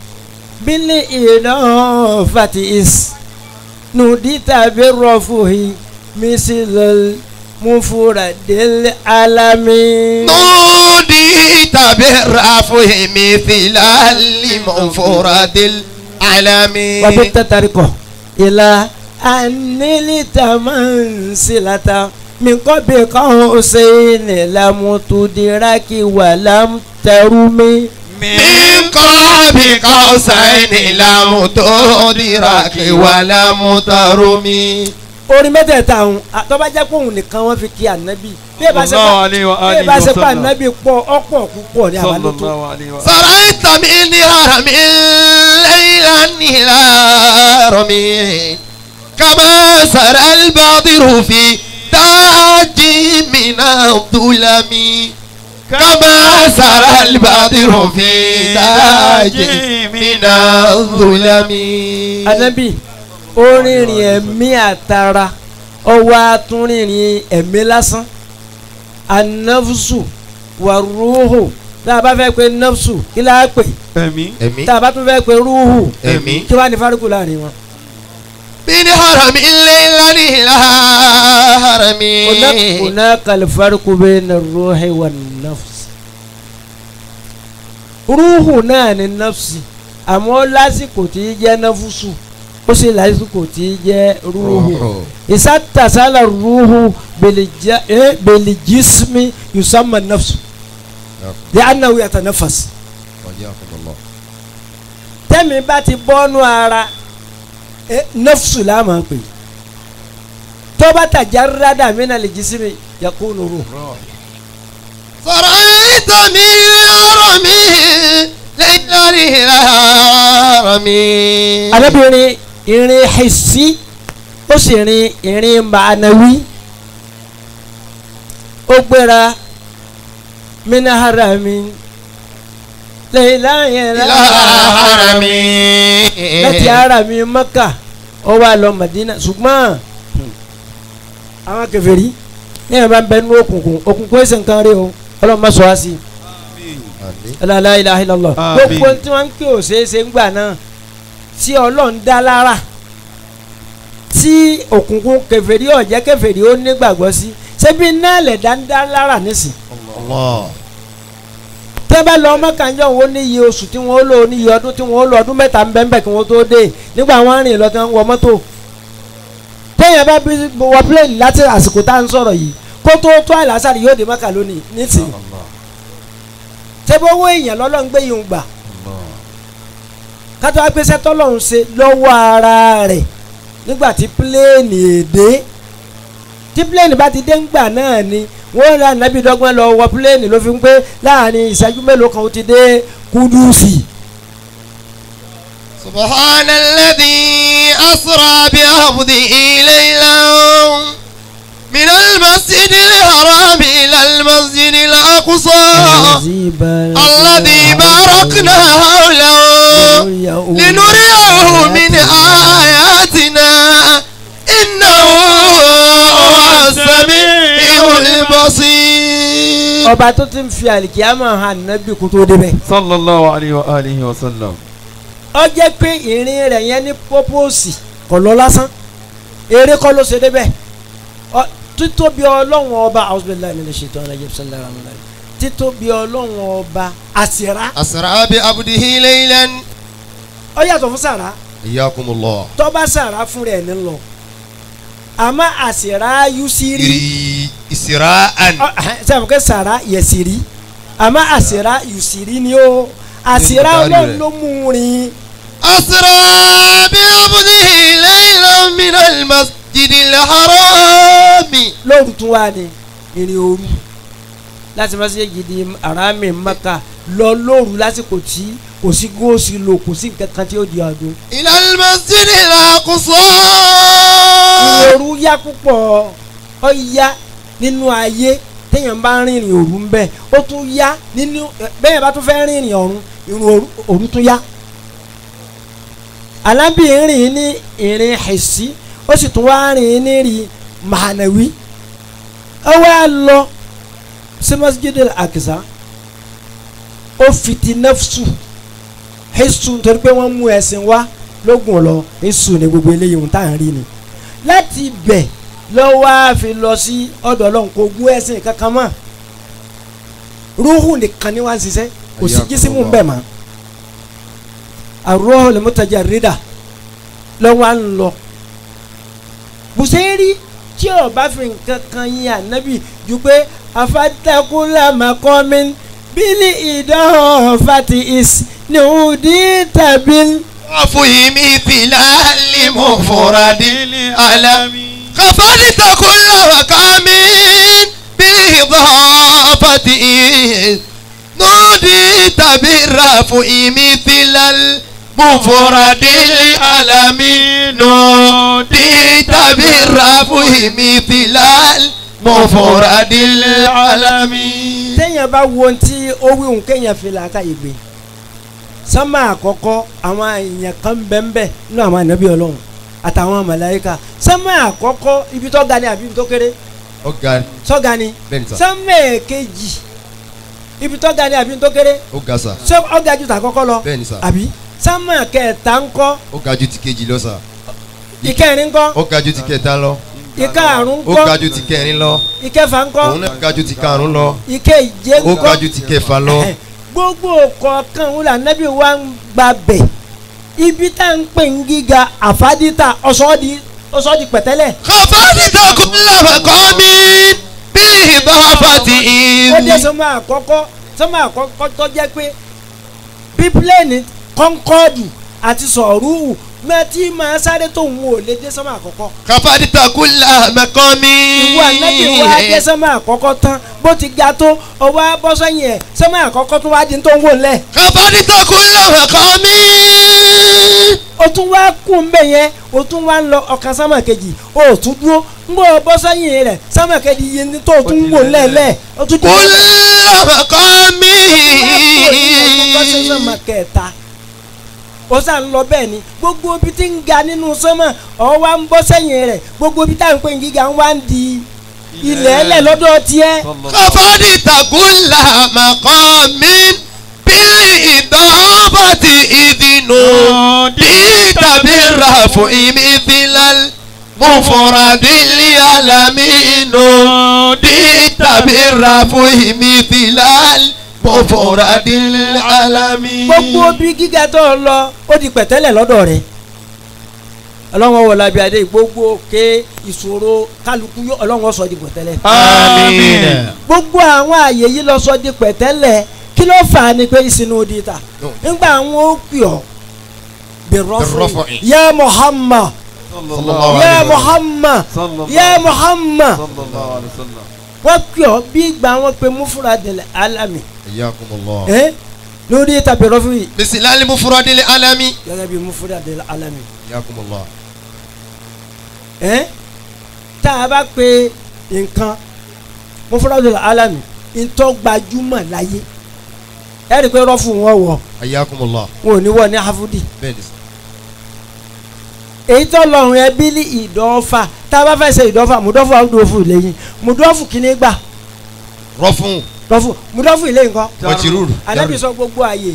بالإضافة إس نوديت بالرفه مثل المفرد العالمي نوديت بالرفه مثل المفرد العالمي وبالتطرق إلى أن لتمنزلة من قبل قوسين لم تدرك ولم ترمي من قاب قوسين لم تدرك ولم ترمي. Orin mẹ́tẹ̀ẹ̀ta ọ̀hún tó bá jẹ́ pé òun nìkan wọ́n fi kí ànábì bí ẹ bá ṣe pé ànábì pọ̀ ọ̀pọ̀ púpọ̀ ní àwọn lótó. سريت من هرم ليلا إلى هرم كما سرى البدر في تاج من الظلم كما سرى البدر في تاج من الظلم. Ànábì ó rìnrìn ẹ̀mí àtara ó wá tún rìnrìn ẹ̀mí lásán anáfùsù wà rúhù tá a bá fẹ́ pé náfùsù kí la pè ẹ̀mí tá a bá tún fẹ́ pé rúhù ẹ̀mí kí wàá ní fárúkú láàrin wọn. من هرم ليلا إلى هرم هناك الفرق بين الروح والنفس. Rúhù náà ni nafsi àmọ́ lásìkò tí í jẹ́ náfùsù ó sì lásìkò tí í jẹ́ rúhù. Ìsátàsálà rúhù bèlìjísmi yusamma nafsu li'annahu yatanafas. Tẹ́mi bá ti bọ́nú ara nafsu la máa pè tó bá tajarrada mina al-jismi yakunu ruh. سريت من هرم ليلا إلى هرم. Arábìnrin ìrìn hissi ó sì rin ìrìn ma'anawi ó gbéra mina harami layla ila harami láti harami Maka ó wá lọ Madina ṣùgbọ́n àwọn kèfèrí ní ẹ̀ bá ń bẹ nínú òkùnkùn òkùnkùn ẹ̀sìn nǹkan rí o Ọlọ́run má sọ wá sí i la ilaha illallah gbogbo tí wọ́n ń pè ó ṣeéṣe ńgbà náà tí Ọlọ́run dá lára tí òkùnkùn kèfèrí ọ̀jẹ́ kèfèrí ó nígbàgbọ́ sí ṣebí náà lẹ̀ dá ń dá lára nísìn. Tẹ́ bá lọ mọ́kànjọ́ wọn ní iye oṣù tí wọ́n lò ní iye ọdún tí wọ́n lò ọdún mẹ́ta ń bẹ́ẹ̀ kí wọ́n tó dé nígbà wọ́n rìn lọ tí wọ́n wọ mọ́tò. Téèyàn bá bí wọ pílẹ̀nì láti àsìkò tá à ń sọ̀rọ̀ yìí kó tó tó àlásàrì yóò dé Mọ́kà lónìí nísìn. Ṣé bó owó èèyàn lọ́lọ́ ń gbé yìí ń gbà? Kátó wá gbéṣẹ́ tọ́lọ́run ṣe lọ́wọ́ ara rẹ̀ nígbà tí pílẹ̀nì èdè tí pílẹ̀nì bá ti dé ńgbà náà ni wọ́n ra nàbí dọ́gbọ́n lọ wọ pílẹ̀nì ló fi ń pé láàrin ìṣẹ́jú mélòó kan ó ti dé Kúdùsì. سبحان الذي أسرى بعبده ليلا من المسجد الحرام إلى المسجد الأقصى الذي باركنا حوله لنريه من آياتنا إنه هو السميع البصير. Ọba tó ti ń fi àlìkíyàmọ̀ hàn nábì kó tó débẹ̀. Sallallahu alayhi wa alihi wa sallam. Ó jẹ́ pé ìrìn rẹ̀ yẹn ní pọ́pọ́sì kò lọ lásán eré kọ́ ló ṣe débẹ̀ títóbi Ọlọ́run ọba auzubillahi minash shaitani rajim sallallahu alaihi wa sallam títóbi Ọlọ́run ọba àsìrá. Asra bi abdihi laylan. Ó yàtọ̀ fún sàrà. Iyyakumullah. Tó bá sàrà fún rẹ̀ ní lọ àmọ́ àsìrá yusiri. Isra'an. Sẹ́wọ̀n kẹ́ sàrà yẹ̀sìrì àmọ́ àsìrá yusiri ni ó àsìrá Ọlọ́run ló mú un rìn. Asra bi abdihi laylan minal masjidil harami. Lóru tún wá ní ìrìn òru láti masjidi harami Maka lọ lóru lásìkò tí kò sí góòsì lò kò sí nǹkan kan tí ó di ọdún. Ilal المسجد الأقصى. Òru yá púpọ̀, ó yá nínú ayé téèyàn bá rìnrìn òru ń bẹ, ó tún yá nínú bẹ́ẹ̀ bá tún fẹ́ rìnrìn ọ̀run, ìrìn òru tún yá. Ànábì rìn ní ìrìn hìsí, ó sì tún wá rìn ní ìrìn mànàwí. Ó wá lọ sí Masjid al-Aqsa, ó fi ti nafsu hìsù nítorí pé wọ́n mú ẹ̀sìn wá lógun lọ, hìsù ní gbogbo eléyìí ohun tá à ń rí ni. Láti bẹ̀ lọ́wọ́ á fi lọ sí ọ̀dọ̀ Ọlọ́run, kò gún ẹ̀sìn kankan mọ́, rúhù nìkan ni wọ́n ń ṣiṣẹ́, kò sí jísímù bẹ́ẹ̀ mọ́. Ar-ruhul mutajarrida lọ́wọ́ á ń lọ. Bùsẹ̀rí tí ó bá fi nǹkan kan yin Ànábì ju pé afatakula maqamin bílí ìdánwò fati is ní òdì tàbí. Fúyìmí tìlálì mú fúradì alámi. خفضت كل مقام بالإضافة نوديت بالرفع مثل المفرد العالم نوديت بالرفع مثل المفرد العالم. Téèyàn bá wo ohun tí ó wí òun kéèyàn fi làákàyè gbé sánmà àkọ́kọ́, àwọn èèyàn kan bẹ́ẹ̀ nínú àwọn ànábì Ọlọ́run àtàwọn màláíkà. Sánmà àkọ́kọ́ ibi tó ga ni àbí ibi tó kéré? Ó ga. Sọ́ga ni. Sánmà kejì ibi tó ga ni àbí ibi tó kéré? Ó ga sà. Ṣé ó ga ju tàkọ́kọ́ lọ? Bẹ́ẹ̀ni sà. Àbí sánmà kẹta ńkọ́? Ó ga ju ti kejì lọ sà. Ìkẹrin ńkọ́? Ó ga ju ti kẹta lọ. Ìkarùn ńkọ́? Ó ga ju ti kẹrin lọ. Ìkẹfà ńkọ́? Òun náà ga ju ti karùn lọ. Ìkeje ńkọ́? Ó ga ju ti kẹfà lọ. Gbogbo kọ̀ọ̀kan ń là Nábì wa ń gba bẹ̀. Ibi tá ń pè ń gíga àfádìta ọ̀sọ́ di pẹ̀tẹ́lẹ̀. Kọ̀fádìta kulla maqamin bil idafati. Ó dé sọmọ àkọ́kọ́, sọmọ àkọ́kọ́ tó jẹ́ pé bíplẹ̀nì kọ́ńkọ́ọ̀dù àti sọ̀rúhù mẹ́tí máa sáré tó ń wò lé dé sọmọ àkọ́kọ́. Kọ̀fádìta kulla maqamin. Ìwọ Ànábì wa dé sọmọ àkọ́kọ́ tán, bó ti ga tó ọwọ́ abọ́sọ́yìn ẹ̀ sọmọ àkọ́kọ́ tó wá di tó ń wò lẹ̀. Kọ̀fádìta kulla maqamin. O tún wá kú mbẹ yẹn, o tún wá ń lọ ọkàn sámà kejì, o tún dúró ń bọ bọ́ sẹ́yìn rẹ̀ sámà kejì yìí ní tó tún wò lẹ́lẹ̀. Kulla maqamin. Bọ́ sí sámà kẹta, o sà ń lọ bẹ́ẹ̀ ni gbogbo ibi tí ń ga nínú sánmà ọ̀ wá ń bọ́ sẹ́yìn rẹ̀, gbogbo ibi tá à ń pè ní gíga ń wá ń di ilẹ̀ ẹlẹ̀ lọ́dọ̀ tiẹ̀. Kọ̀fádìta kulla maqamin bil idafati idinu tàbí rafu imithilal mufradil alaminu di tàbí rafu imithilal mufradil alamin. Gbogbo bí gíga tó lọ ó di pẹ̀tẹ́lẹ̀ lọ́dọ̀ rẹ̀. Ọlọ́run wọlé abíadé gbogbo ké ìṣòro kálukú yó Ọlọ́run sọ di pẹ̀tẹ́lẹ̀. Àmín. Gbogbo àwọn àyè yìí lọ sọ di pẹ̀tẹ́lẹ̀, kí ló fà á ni pé ìsinú di ta nígbà àwọn ó pè ọ́ birrafi ya Muhammad ya Muhammad ya Muhammad, wọ́n pè ọ́ bí ìgbà wọn pe mufradil alami lórí tàbí rọ́fì. Bisilali mufradil alami. Gẹ́gẹ́ bí mufradil alami. Tá a bá pe nǹkan mufradil alami ntọ́ gbajúmọ̀ láyé, ẹ rí i pé rọ́fù wọn wọ̀ wọn ò ní wọ̀ ní hafudi. Èyí tó lọ́rùn ẹ bí ní ìdọ́fà, tá a bá fẹ́ ṣe ìdọ́fà mùdọ́fù àdófù lẹ́yìn mùdọ́fù kìíní gbà. Rọ́fù. Rọ́fù mùdọ́fù ilé nǹkan. Mọ̀tìrúrù. Ànábì sọ gbogbo àyè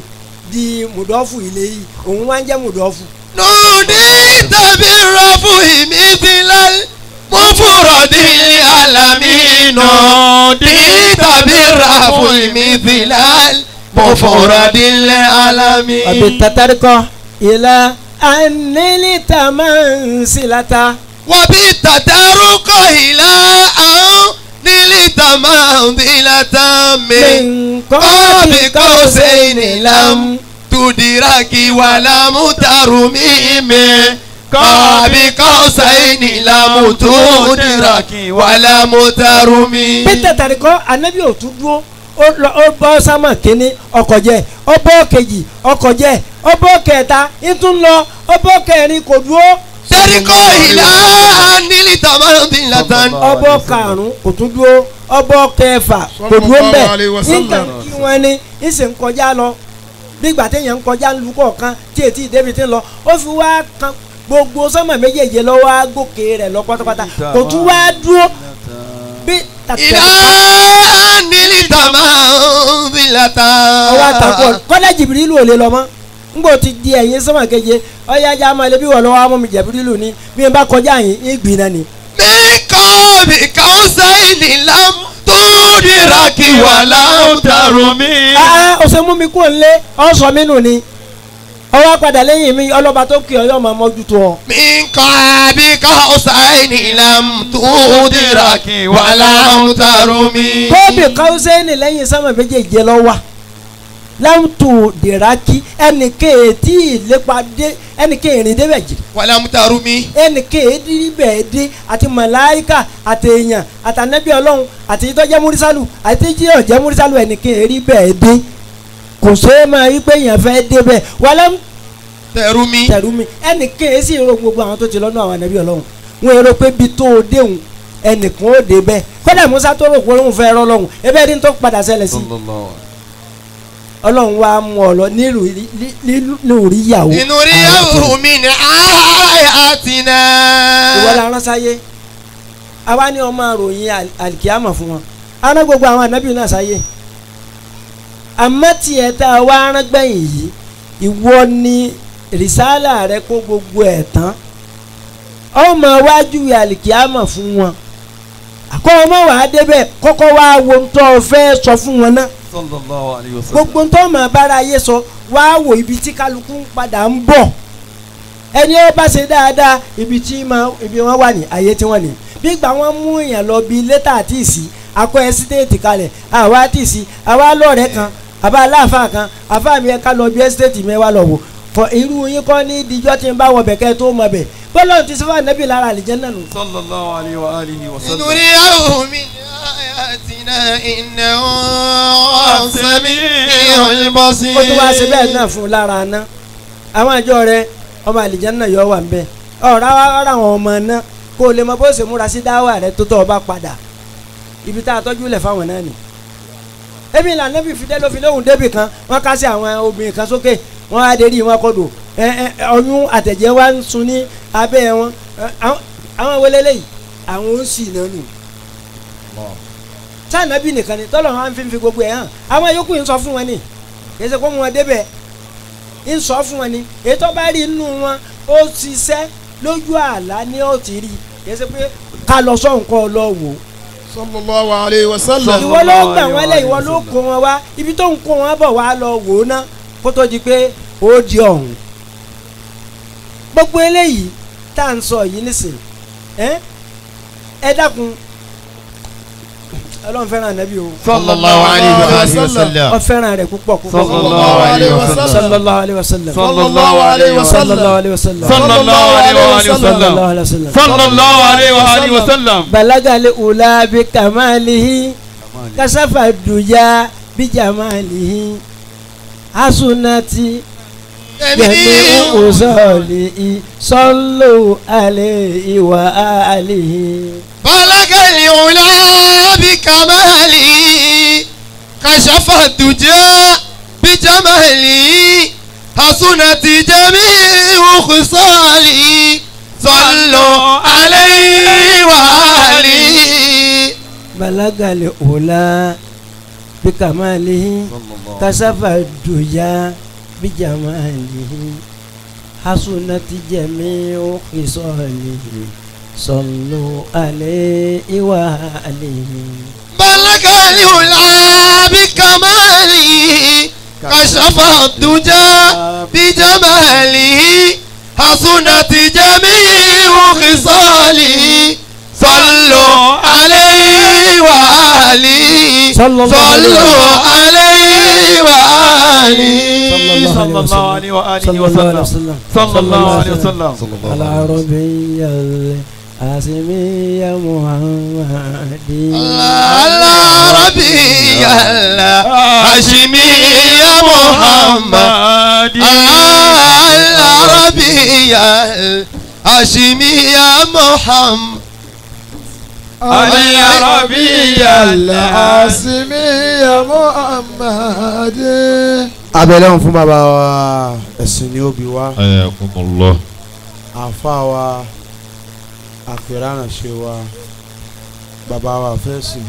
di mùdọ́fù ilé yìí, òun wá ń jẹ́ mùdọ́fù. Nùdí tàbí rọ́fù ìmísílẹ̀ mufradil alamin nùdí tàbí rọ́fù ìmísílẹ̀ mufradil alamin. Àbí tatarikọ ìlà anilita mansilata. Wàbí tatarukọ ìlà anilita mansilata min kọ́ọ̀bì kọ́sẹ̀yìn lam tudiraki wàlámù tarumi min kọ́ọ̀bì kọ́sẹ̀yìn lam tudiraki wàlámù tarumi. Bí tatarikọ anabi ò tún dúró, ó bọ́ sámà kínní ọkọ̀ jẹ́, ó bọ́ kejì ọkọ̀ jẹ́, ó bọ́ kẹta ìtún lọ Ọbọ̀ kẹrin kò dúró. Tẹ́ríkọ́ ìlà nílì tàbí latan. Ọbọ̀ karùn-ún kò tún dúró. Ọbọ̀ kẹfà kò dúró ń bẹ̀. Nǹkan kí wọ́n ní ń sì ń kọjá lọ. Bí ìgbà téèyàn ń kọjá ń lu kọ̀ọ̀kan tí ètí ìdébi ti ń lọ. Ó fi wá kan gbogbo sánmà méjèèjì lọ́wọ́ á gòkè rẹ̀ lọ pátápátá. Kò tún wá dúró. Bí ìlà nílì tàbí latan. Ọwọ́ àtàkùn kọ́lá Jìbìrìlù ò lè lọ mọ́. Ngbò ti di ẹ̀yìn sánmà keje ọ̀yá ajá máa lé bí wọ́n lọ́wọ́ amú mi Jìbìrìlù ni bí n bá kọjá yìí ń gbìn náà ni. Mi kọ́ mi kàn sẹ́yìn lam tó dira kí wà láǹtarò mi. Ó ṣe mú mi kúrò nílé ọ sọ mí nù ni ọwọ́ padà lẹ́yìn mi ọlọ́ba tó kí ọyọ́ máa mójútó ọ. Mi kọ́ mi kàn sẹ́yìn lam tó dira kí wà láǹtarò mi. Kóbì kọ́sẹ́yìn lẹ́yìn sánmà méjèèjì lọ wà láwùtò dìrákì ẹnìkan ètí ìlépa dé ẹnìkan ìrìn débẹ̀ jì. Wàlámùtàrú mi. Ẹnìkan èdè bẹ́ẹ̀ dé àti màláíkà àti èèyàn àtànẹ́bí ọlọ́run àti ìtọ́jẹ́ múrísálù àti tí ọ̀jẹ́ múrísálù ẹnìkan èrí bẹ́ẹ̀ dé kò ṣeé máa rí pé èèyàn fẹ́ débẹ̀ wàlámùtàrú mi. Tẹ̀rù mi ẹnìkan èsì ro gbogbo àwọn tó ti lọ́nà àwọn ànẹ́bí ọlọ́run wọn èrò pé bí tó o déhùn ẹnìkan ó dé bẹ́ẹ̀ kódà Musa tó rò pé òun fẹ́ rọ́ lọ́hùn ebe ẹni tó padà ṣẹlẹ̀ sí Ọlọ́run wa mú ọ lọ nílùú ìyàwó. Inú ríyàwó mi ní àyàtìnà. Ìwọ la rán sáyé àwa ni ọmọ àròyìn àlìkíyàmọ̀ fún wọn aná gbogbo àwọn ànábì náà sáyé àmọ́ tiẹ̀ tá a wá rán gbẹ̀yìn yìí ìwọ ni rìsálà rẹ kó gbogbo ẹ̀ tán ọmọ wájú àlìkíyàmọ̀ fún wọn àkọ́ ọmọ wàá débẹ̀ kọ́kọ́ wá wo ń tọ́ ọ fẹ́ sọ fún wọn náà gbogbo ń tọ́ mọ̀ bára ayé sọ wá wò ibi tí kálukú ń padà ń bọ̀ ẹni ó bá ṣe dáadáa ibi tí ibi wọn wà ní ayé tí wọ́n ní bí gbà wọ́n mú èèyàn lọ bí létà àti ìsì akọ ẹ́sítéètì kalẹ̀ àwa àti ìsì àwa lọ́ọ̀rẹ́ kan àbá aláàfáà kan àfáà mi ká lọ bí ẹ́sítéètì mi wá lọ wò fọ irú yín kọ́ ní ìdíjọ́ tí ń bá wọ bẹ̀kẹ́ tó mọ̀ bẹ̀ bọ́lá ti sọ́fà nẹ́bí lára àlìjẹ́nnà nù. Sallallahu alaihi wa alihi wa sallam. Ìnúríyàwó mi ayatina innahu sami'ul basir. Ó tún wá ṣe bẹ́ẹ̀ náà fún un lára aná àwọn àjọ rẹ ọmọ àlìjẹ́nnà yọ wà ń bẹ ọ̀rá ọ̀rá àwọn ọmọ náà kó o lè mọ bó ṣe múra sí dáwà rẹ tó tọ́ ọ bá padà ibi tá a tọ́jú lẹ̀ fáwọn náà ni. Ebi ìlànà bí fidẹ́ ló fi lóhùn débì kan wọ́n ká sí àwọn obìnrin kan sókè wọ́n á dérí wọn kọ́dọ̀ ọyún àtẹ̀jẹ́ wa ń sun ní abẹ́ wọn àwọn wọlé lẹ́yìn àwọn ń sì náà nù. Sànàbí nìkan ni tọ́lọ̀ wọn fi ń fi gbogbo ẹ̀ hàn àwọn yòókù ń sọ fún wọn ni kì í ṣe kó wọn débẹ̀ ń sọ fún wọn ni èyí tó bá rí inú wọn ó ṣiṣẹ́ lójú àlá ni ó ti rí kì í ṣe pé ká lọ sọ nǹkan lọ wò. Sallallahu alayhi wa sallam. Ìwọ ló gbà wọn lẹ ìwọ ló kó wọn wá ibi tó ń kó wọn bọ̀ wá lọ wò ó ná kó tó di pé ó di ọ̀hún. Gbogbo eléyìí tá à ń sọ yìí nísìnyí ẹ dákun Ọlọ́run fẹ́ràn Ànábì o. Sallallahu alayhi wa sallam. Ó fẹ́ràn rẹ̀ púpọ̀ púpọ̀. Sallallahu alayhi wa sallam. Sallallahu alayhi wa sallam. Sallallahu alayhi wa sallam. Sallallahu alayhi wa sallam. Sallallahu alayhi wa sallam. Sallallahu alayhi wa sallam. Balagali ula bi kamalihi kasafa duja bi jamalihi hasunati jami'u usolihi sallu alayhi wa alihi. Balagali ula bi kamalihi kashafa duja bi jamalihi hasunati jami'u khisalihi sallu alayhi wa alihi. Balagali ula bi kamalihi kashafa duja bi jamalihi hasunati jami'u khisalihi sallu alayhi wa alihi. Balagali ula bi kamalihi kashafa duja bi jamalihi hasunati jami'u khisalihi sallu alayhi wa alihi. Sallu alayhi wa alihi. Sallallahu alayhi wa alihi wa sallam. Sallallahu alayhi wa sallam. Al-Arabiyya al-Hasimiyya Muhammadi. Al-Arabiyya al-Hasimiyya Muhammadi. Al-Arabiyya العربية الهاشمية محمد العربية الهاشمية محمد. Abẹ́lẹ́ fún bàbá wa ẹ̀sìn ni ó bí wa. Ayakumullah. Àfa wa àfẹ́ránṣẹ́ wa bàbá wa fẹ́ sìn.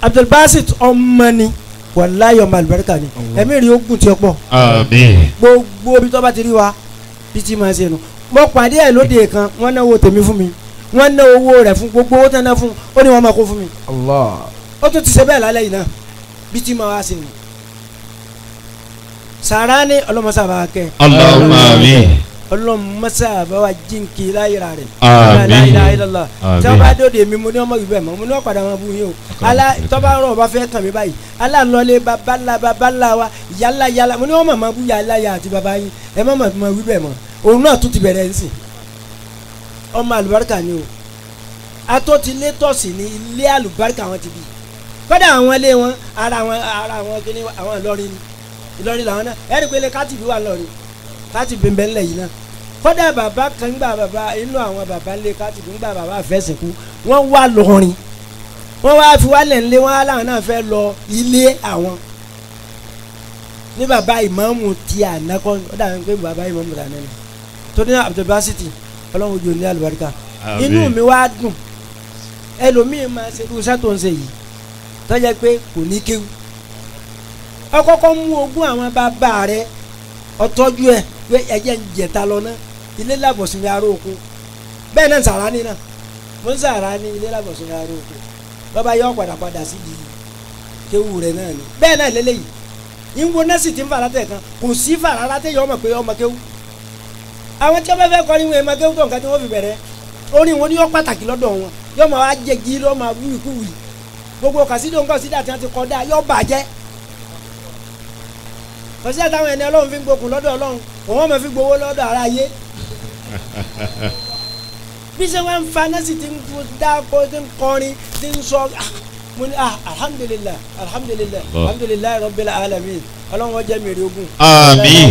Abdulbasit ọmọ ni wàláyé ọmọ àlùbáríkà ni ẹ̀mí rí ogun tí ó pọ̀. Àmín. Gbogbo ibi tó bá ti rí wa bí tí máa ṣe nu. Mo pàdé ẹ̀ lóde kan wọ́n náwó tèmi fún mi wọ́n ná owó rẹ̀ fún gbogbo owó tán ná fún ó ní wọ́n máa kó fún mi. Allah. Ó tún ti ṣe bẹ́ẹ̀ lálẹ́ yìí náà bí tí máa wá ṣe nu. Sàrá ní ọlọ́mọṣà kẹ́. Allahumma àmín. Ọlọ́mọṣà bá wa jíǹkì láyìíra rẹ̀. Àmín. La ilaha illallah. Àmín. Tí wọ́n bá dóde mi mo ní ọmọ ìbẹ̀ mọ́ mo ní ọ̀padà wọn bú yín o. Alá tọ́ba rọ̀ ọba fẹ́ kàn mí báyìí aláǹlọ́lé babalá babalá wa yálà yálà mo ní wọ́n mọ̀ bú yálà yà àti baba yín ẹ má mọ̀ wí bẹ́ẹ̀ mọ́ òun náà tún ti bẹ̀rẹ̀ ń sìn. Ọmọ àlùbáríkà ni o atótilétọ̀sí ní ilé àlùbáríkà wọn ti bí kódà àwọn ilé wọn ara wọn kíní àwọn Ìlọrin ni Ìlọrin làwọn náà ẹ̀rí pé ilé kátìbí wà lọ́rin kátìbí ń bẹ ńlẹ̀ yìí náà kódà bàbá kan gbà bàbá inú àwọn bàbá ńlẹ̀ kátìbí ńgbà bàbá àfẹ́sìnkú wọ́n wà lọ́rin wọ́n wá fi wálẹ̀ ńlẹ̀ wọn láwọn náà fẹ́ lọ ilé àwọn ní bàbá ìmáàmù ti àná kọ́ ó dàbí pé bàbá ìmáàmù ti àná ni torí náà Abdulbasit Ọlọ́run ojú ní àlùbáríkà inú mi wá dùn ẹlòmíì máa ṣe irú iṣẹ́ tó ń ṣe yìí tó jẹ́ pé kò ní kéwú ọkọ́kọ́ mú ogún àwọn bàbá rẹ ọtọ́jú ẹ pé ẹ̀jẹ̀ ń jẹ̀ta lọ ná ilé làbọ̀sùn aró oko bẹ́ẹ̀ náà sàrá ní náà mo ń sàrá ní ilé làbọ̀sùn aró oko bàbá yọ padà padà sí di kéwú rẹ náà ni bẹ́ẹ̀ náà lélẹ́yìí ìwọ náà sì ti ń fara tẹ̀ kan kò sí fara látẹ̀ yọ ọmọ pé ọmọ kéwú àwọn tí wọ́n bá fẹ́ kọrin wọn ẹ̀ máa kéwú tó nǹkan tí wọ́n fi bẹ̀rẹ̀ orin wọn ni yọ pàtàkì lọ́dọ̀ wọn yọ máa wá jẹgi lọ́ máa wúwi kúwì gbogbo kàsídò ńkọ sídà tí wọ́n ti kọ́ dá yọ bàjẹ́ kàsídà táwọn ẹni ọlọ́run fi ń gbókun lọ́dọ̀ ọlọ́run òun máa fi gbowó lọ́dọ̀ ara ayé bí ṣe wọ́n ń fa nẹ́sì tí ń dá kó tí ń kọrin tí ń sọ mo ní alhamdulilayi alhamdulilayi alhamdulilayi rabbil alamin ọlọ́run ó jẹ́ mi rí ogun. Àmín.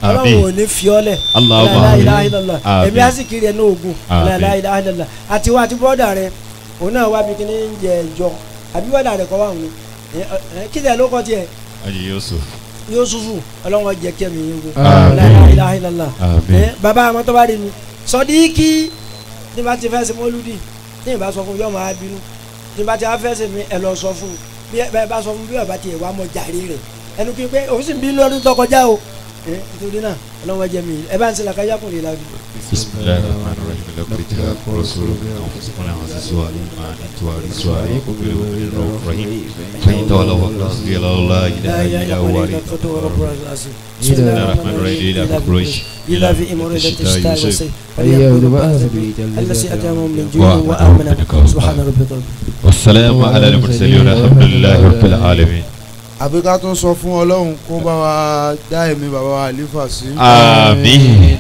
Ọlọ́run ò ní fi ọ́ lẹ̀. Allahumma la ilaha illallah. Àmín. Èmi á sì kiri ẹnu ogun. Àmín. La ilaha illallah. Àti wa àti bọ́dà rẹ òun náà wá bí kíní ń jẹ ẹjọ́ àbí bọ́dà rẹ kọ́ wà wọn. Kí ni ẹ ló kọ́ tiẹ̀? Haji Yusuf. Yusufu ọlọ́run ó jẹ́ kí ẹ̀mí yín ogun. Àmín. La ilaha illallah. Àmín. Bàbá àwọn tó bá rí mi Sọdíkì ní bá ti fẹ́ ṣe mọ́lúdì ní ìbá sọ fún yọ máa bínú ní bá ti wá fẹ́ ṣe mi ẹ lọ sọ fún bí ẹ bá sọ fún bí ọba tiẹ̀ wá mọ jàre rẹ̀ ẹnu kí n pé òun sì ń bí lọ́dún tó kọjá o nítorí náà ọlọ́run jẹ́ mi ẹ bá ń ṣe làkàyà kùn lè labi. Bismillahir rahmanir rahim. Laqad ja'akum rasulun min anfusikum azizun alayhi ma anittum harisun alaykum bil mu'minina ra'ufur rahim. Fa in tawallaw faqul hasbiyallahu la ilaha illa huwa alayhi tawakkaltu. Bismillahir rahmanir rahim. Ila Quraysh إلى في إمارة الشتاء والصيف فليأكلوا الذي أطعمهم من جوع وآمنهم سبحان ربك والسلام على المرسلين والحمد لله رب العالمين. Àbí ká tún sọ fún Ọlọ́run kó bá wa dá ẹ̀mí bàbá wa àlífà sí. Àmín.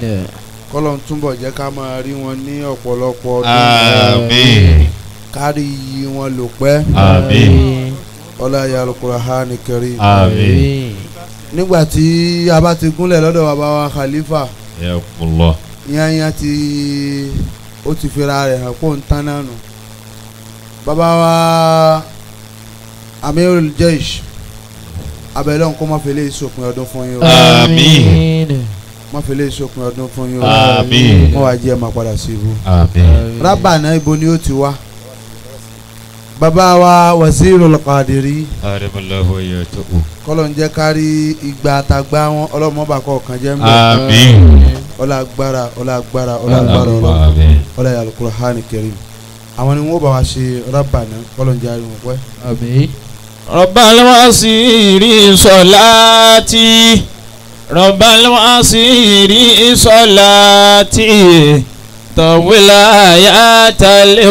Kọ́lọ́n túnbọ̀ jẹ́ ká máa rí wọn ní ọ̀pọ̀lọpọ̀ ọdún. Àmín. Kárí iyì wọn lò pẹ́. Àmín. Ọlá ya Al-Qur'ani Karim. Àmín. Nígbà tí a bá ti gúnlẹ̀ lọ́dọ̀ bàbá wa Khalifa. Yakumullah. Yányá ti ó ti fira rẹ̀ hàn kó ń tán náà nù. Bàbá wa Amirul Jaish abẹ́lẹ́ ọ̀hún kó má fi lè sòpin ọdún fún yín o. Àmín. Má fi lè sòpin ọdún fún yín o. Àmín. Wọ́n wá jẹ́ ẹ̀ máa padà sí ibú. Àmín. Rábànà ibo ni ó ti wá. Bàbá wa Wazirul Qadiri. Aramallahu yatu'u. Kọ́lọ̀ ń jẹ́ kárí ìgbà àtàgbà wọn ọlọ́mọba kọ̀ọ̀kan jẹ́ ń bẹ̀. Àmín. Ọlá agbára ọlá agbára ọlá agbára Àmín. ọlá Al-Qur'ani Karim. Àwọn ni wọ́n bá wa ṣe rábànà kọ́lọ̀ ń jẹ́ àríwọ̀n pẹ́. Àmín. Rabbal wasiri salati Rabbal wasiri salati tawila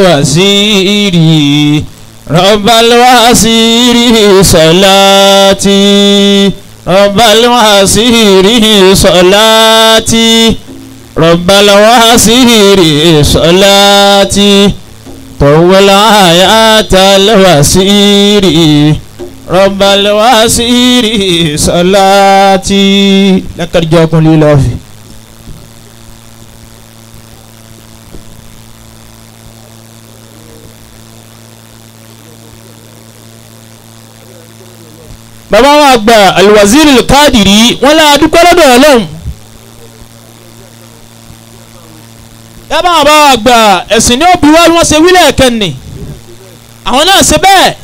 wasiri Rabbal wasiri salati Rabbal wasiri salati Rabbal wasiri salati طول حياة الوسير رب الوسير صلاتي لقد جاءكم لله. Bàbá wa àgbà Alwazir Al-Qadiri wọn là dúpẹ́ lọ́dọ̀ Ọlọ́run. Bàbá wa àgbà ẹ̀sìn ní òbí wa wọ́n ṣe wílẹ̀ kẹ́ni àwọn náà ṣe bẹ́ẹ̀.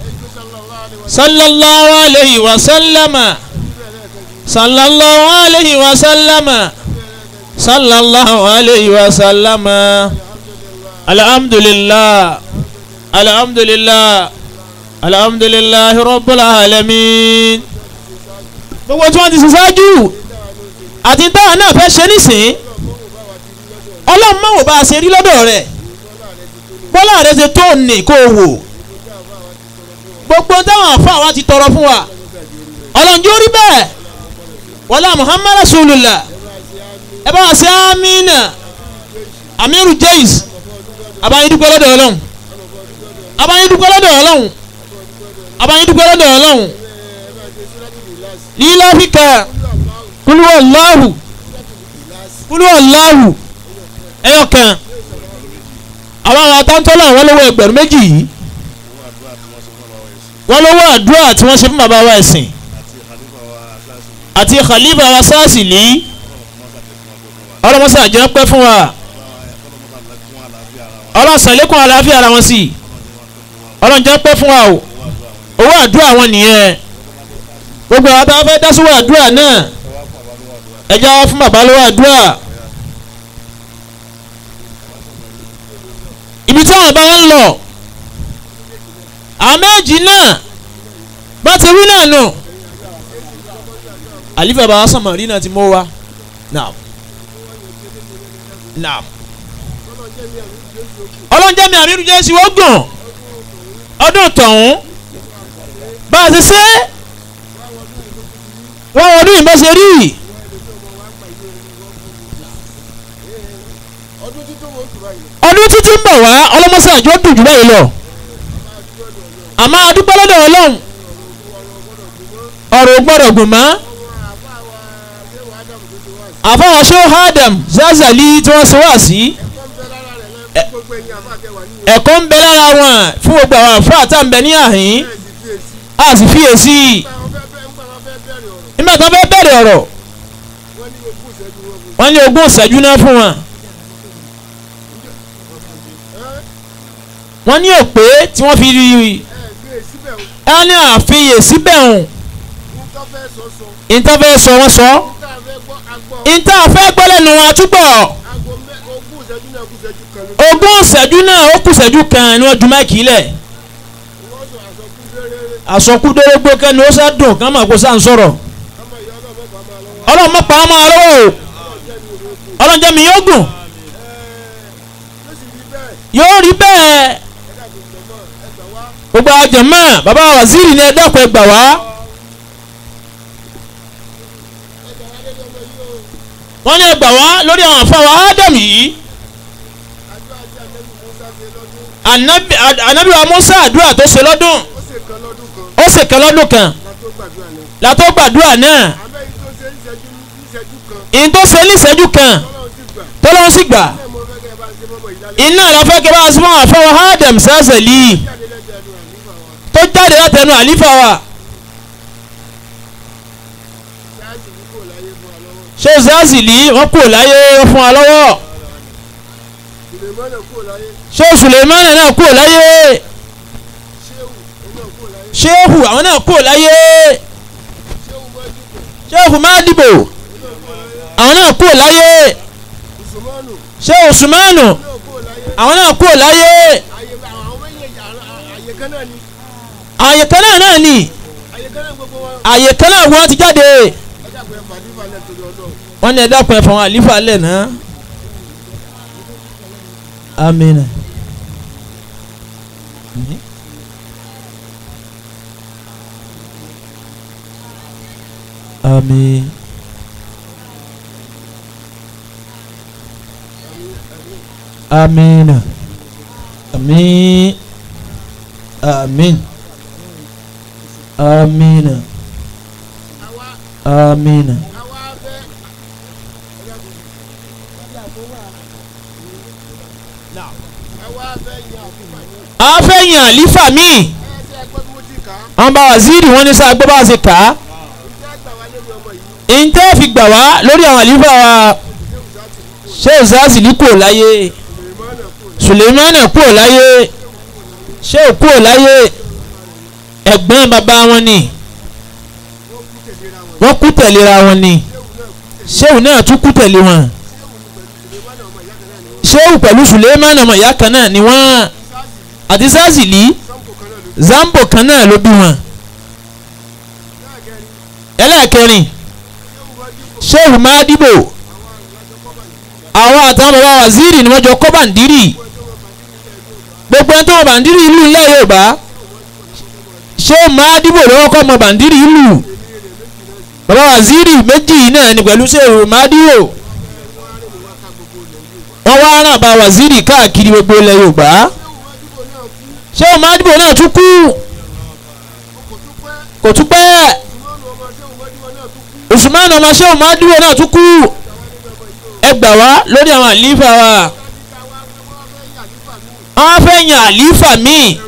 Sallallahu alayhi wa sallama sallallahu alayhi wa sallama sallallahu alayhi wa sallama. Alhamdulillah alhamdulillah alhamdulillahi rabbil alamin. Gbogbo tí wọ́n ti ṣe ṣáájú àti táwọn náà fẹ́ ṣe nísìn, Ọlọ́run má wò bá a ṣe rí lọ́dọ̀ rẹ̀, bọ́lá rẹ̀ ṣe tó ní kó o wò. Gbogbo táwọn àfáà wa ti tọrọ fún wa, Ọlọ́run jẹ́ orí bẹ́ẹ̀. Wọlá Muhammad Rasulullah. Ẹ bá wa ṣe amínà. Amiru Jais, abayín dúpẹ́ lọ́dọ̀ Ọlọ́run, abayín dúpẹ́ lọ́dọ̀ Ọlọ́run, abayín dúpẹ́ lọ́dọ̀ Ọlọ́run. Lílọ́fíkà kúlú Allahu kúlú Allahu ẹyọ kan. Àwọn àtàntọ́lá àwọn lówó 2,000 yìí, wọ́n lówó àdúrà tí wọ́n ṣe fún bàbá wa ẹ̀sìn àti khalifa wa Sásìlì. Ọlọ́mọṣẹ́ àjọ pẹ́ fún wa, ọlọ́sànlékún àlàáfíà ara wọn sí, ọlọ́njẹ́ pẹ́ fún wa o. Owó àdúrà wọn nìyẹn. Gbogbo àwọn táwọn fẹ́ dá sówó àdúrà náà, ẹ jẹ́ wá fún bàbá lówó àdúrà. Ibi tí àwọn bá ń lọ, àwọn méjì náà bá ti wí náà nù. Àlífà bàbá Sàmárì náà ti mú wa. Naam naam. Ọlọ́njẹ́ mi àmì ìrújẹ́ sí wọ́n gùn ọdún tọ̀hún bá a ṣe ṣe wọ́n ọdún yìí bá ṣe rí. Ọdún títí ń bọ̀ wá, ọlọ́mọṣẹ́ àjọ dùn jù báyìí lọ. Àmọ́ adúpẹ́ lọ́dọ̀ Ọlọ́run, ọ̀rọ̀ gbọ́dọ̀ gùn mọ́. Àfọwọ́ ṣé Adam Zazali tí wọ́n ṣe wá sí, ẹ̀kọ́ ń bẹ lára wọn fún gbogbo àwọn àfáà tá ń bẹ ní àhín, a sì fiyèsí. Nígbà tó fẹ́ bẹ̀rẹ̀ ọ̀rọ̀, wọ́n ní 20 ìṣẹ́jú náà fún wọn. Wọ́n ní òpè tí wọ́n fi rí ẹ ní àfiyèsí bẹ́ẹ̀ hùn. Ìtọ́ fẹ́ sọ wọ́n sọ, ìtọ́ fẹ́ gbọ́ lẹ́nu wọn àtúbọ̀. 20 ìṣẹ́jú náà ó kù ìṣẹ́jú kan ni wọ́n ju máìkì lẹ̀. Àsọkúdórógbó kẹ́ni ó sá dùn kán máa kó sá ń sọ̀rọ̀. Ọlọ́run má pa á máa lọ́wọ́ o, Ọlọ́run jẹ́ mi yóò gùn, yóò rí bẹ́ẹ̀. Gbogbo àjẹmọ́ bàbá waziri ni ẹ dákun ẹ gbà wá. Wọ́n ní ẹ gbà wá lórí àwọn àfáà wa Ádámù yìí. Ànábì wa Mùsá àdúrà tó ṣe lọ́dún, ó ṣe kan lọ́dún kan látó gbàdúrà náà. Ìyẹn tó ṣe ní ìṣẹ́jú kan tọ́lọ́run sì gbà. Iná àlàfẹ́ kí wọ́n á àfáà wa Ádámù Sásẹ̀lì tó jáde látẹnu àlífà wa. Ṣé Zazili wọ́n kúrò láyé fún wa lọ́wọ́? Ṣé Sulemana náà kúrò láyé? Ṣéhù àwọn náà kúrò láyé? Ṣéhù Mádìbò àwọn náà kúrò láyé? Ṣé Usmanu àwọn náà kúrò láyé? Àyè kan náà ni, àyè kan náà wọ́n ti jáde. Wọ́n ní ẹ dákun ẹ fún àwọn àlífà lẹ̀ náà. Amina. Àmín. Amina. Àmín. Àmín àmín àmín àmín. A fẹ́ yan àlífà míì wọ́n bá waziri wọ́n ní sáà gbọ́ bá ṣe kà á ntẹ́ fi gbà wá lórí àwọn àlífà wa Sheikh Zazili kúrò láyé, Suleimana kúrò láyé, Sheikh kúrò láyé, ẹ̀gbọ́n bàbá wọn ni wọ́n kú tẹ̀léra wọn ni, Sheikh náà tún kú tẹ̀lé wọn, Sheikh pẹ̀lú Suleimana ọmọ ìyá kan náà ni wọ́n àti Zazili Zambo kan náà ló bí wọn. Ẹlẹ́ẹ̀kẹrin Sheikh Madibo àwọn àtàwọn bàbá waziri ni wọ́n jọ kọ́ bàǹdírì, gbogbo ẹni tó mọ bàǹdírì ìlú ilẹ̀ Yorùbá Sheikh Madibo lọ́wọ́ kọ́ mọ bàǹdírì ìlú, bàbá waziri méjì náà ni pẹ̀lú Sheikh Madibo wọ́n wá ràn bá waziri káàkiri gbogbo ilẹ̀ Yorùbá. Sheikh Madibo náà tún kú kò tún pẹ́, Usman ọmọ Sheikh Madibo náà tún kú. Ẹ gbà wá lórí àwọn àlífà wa, wọ́n fẹ́ yan àlífà míì,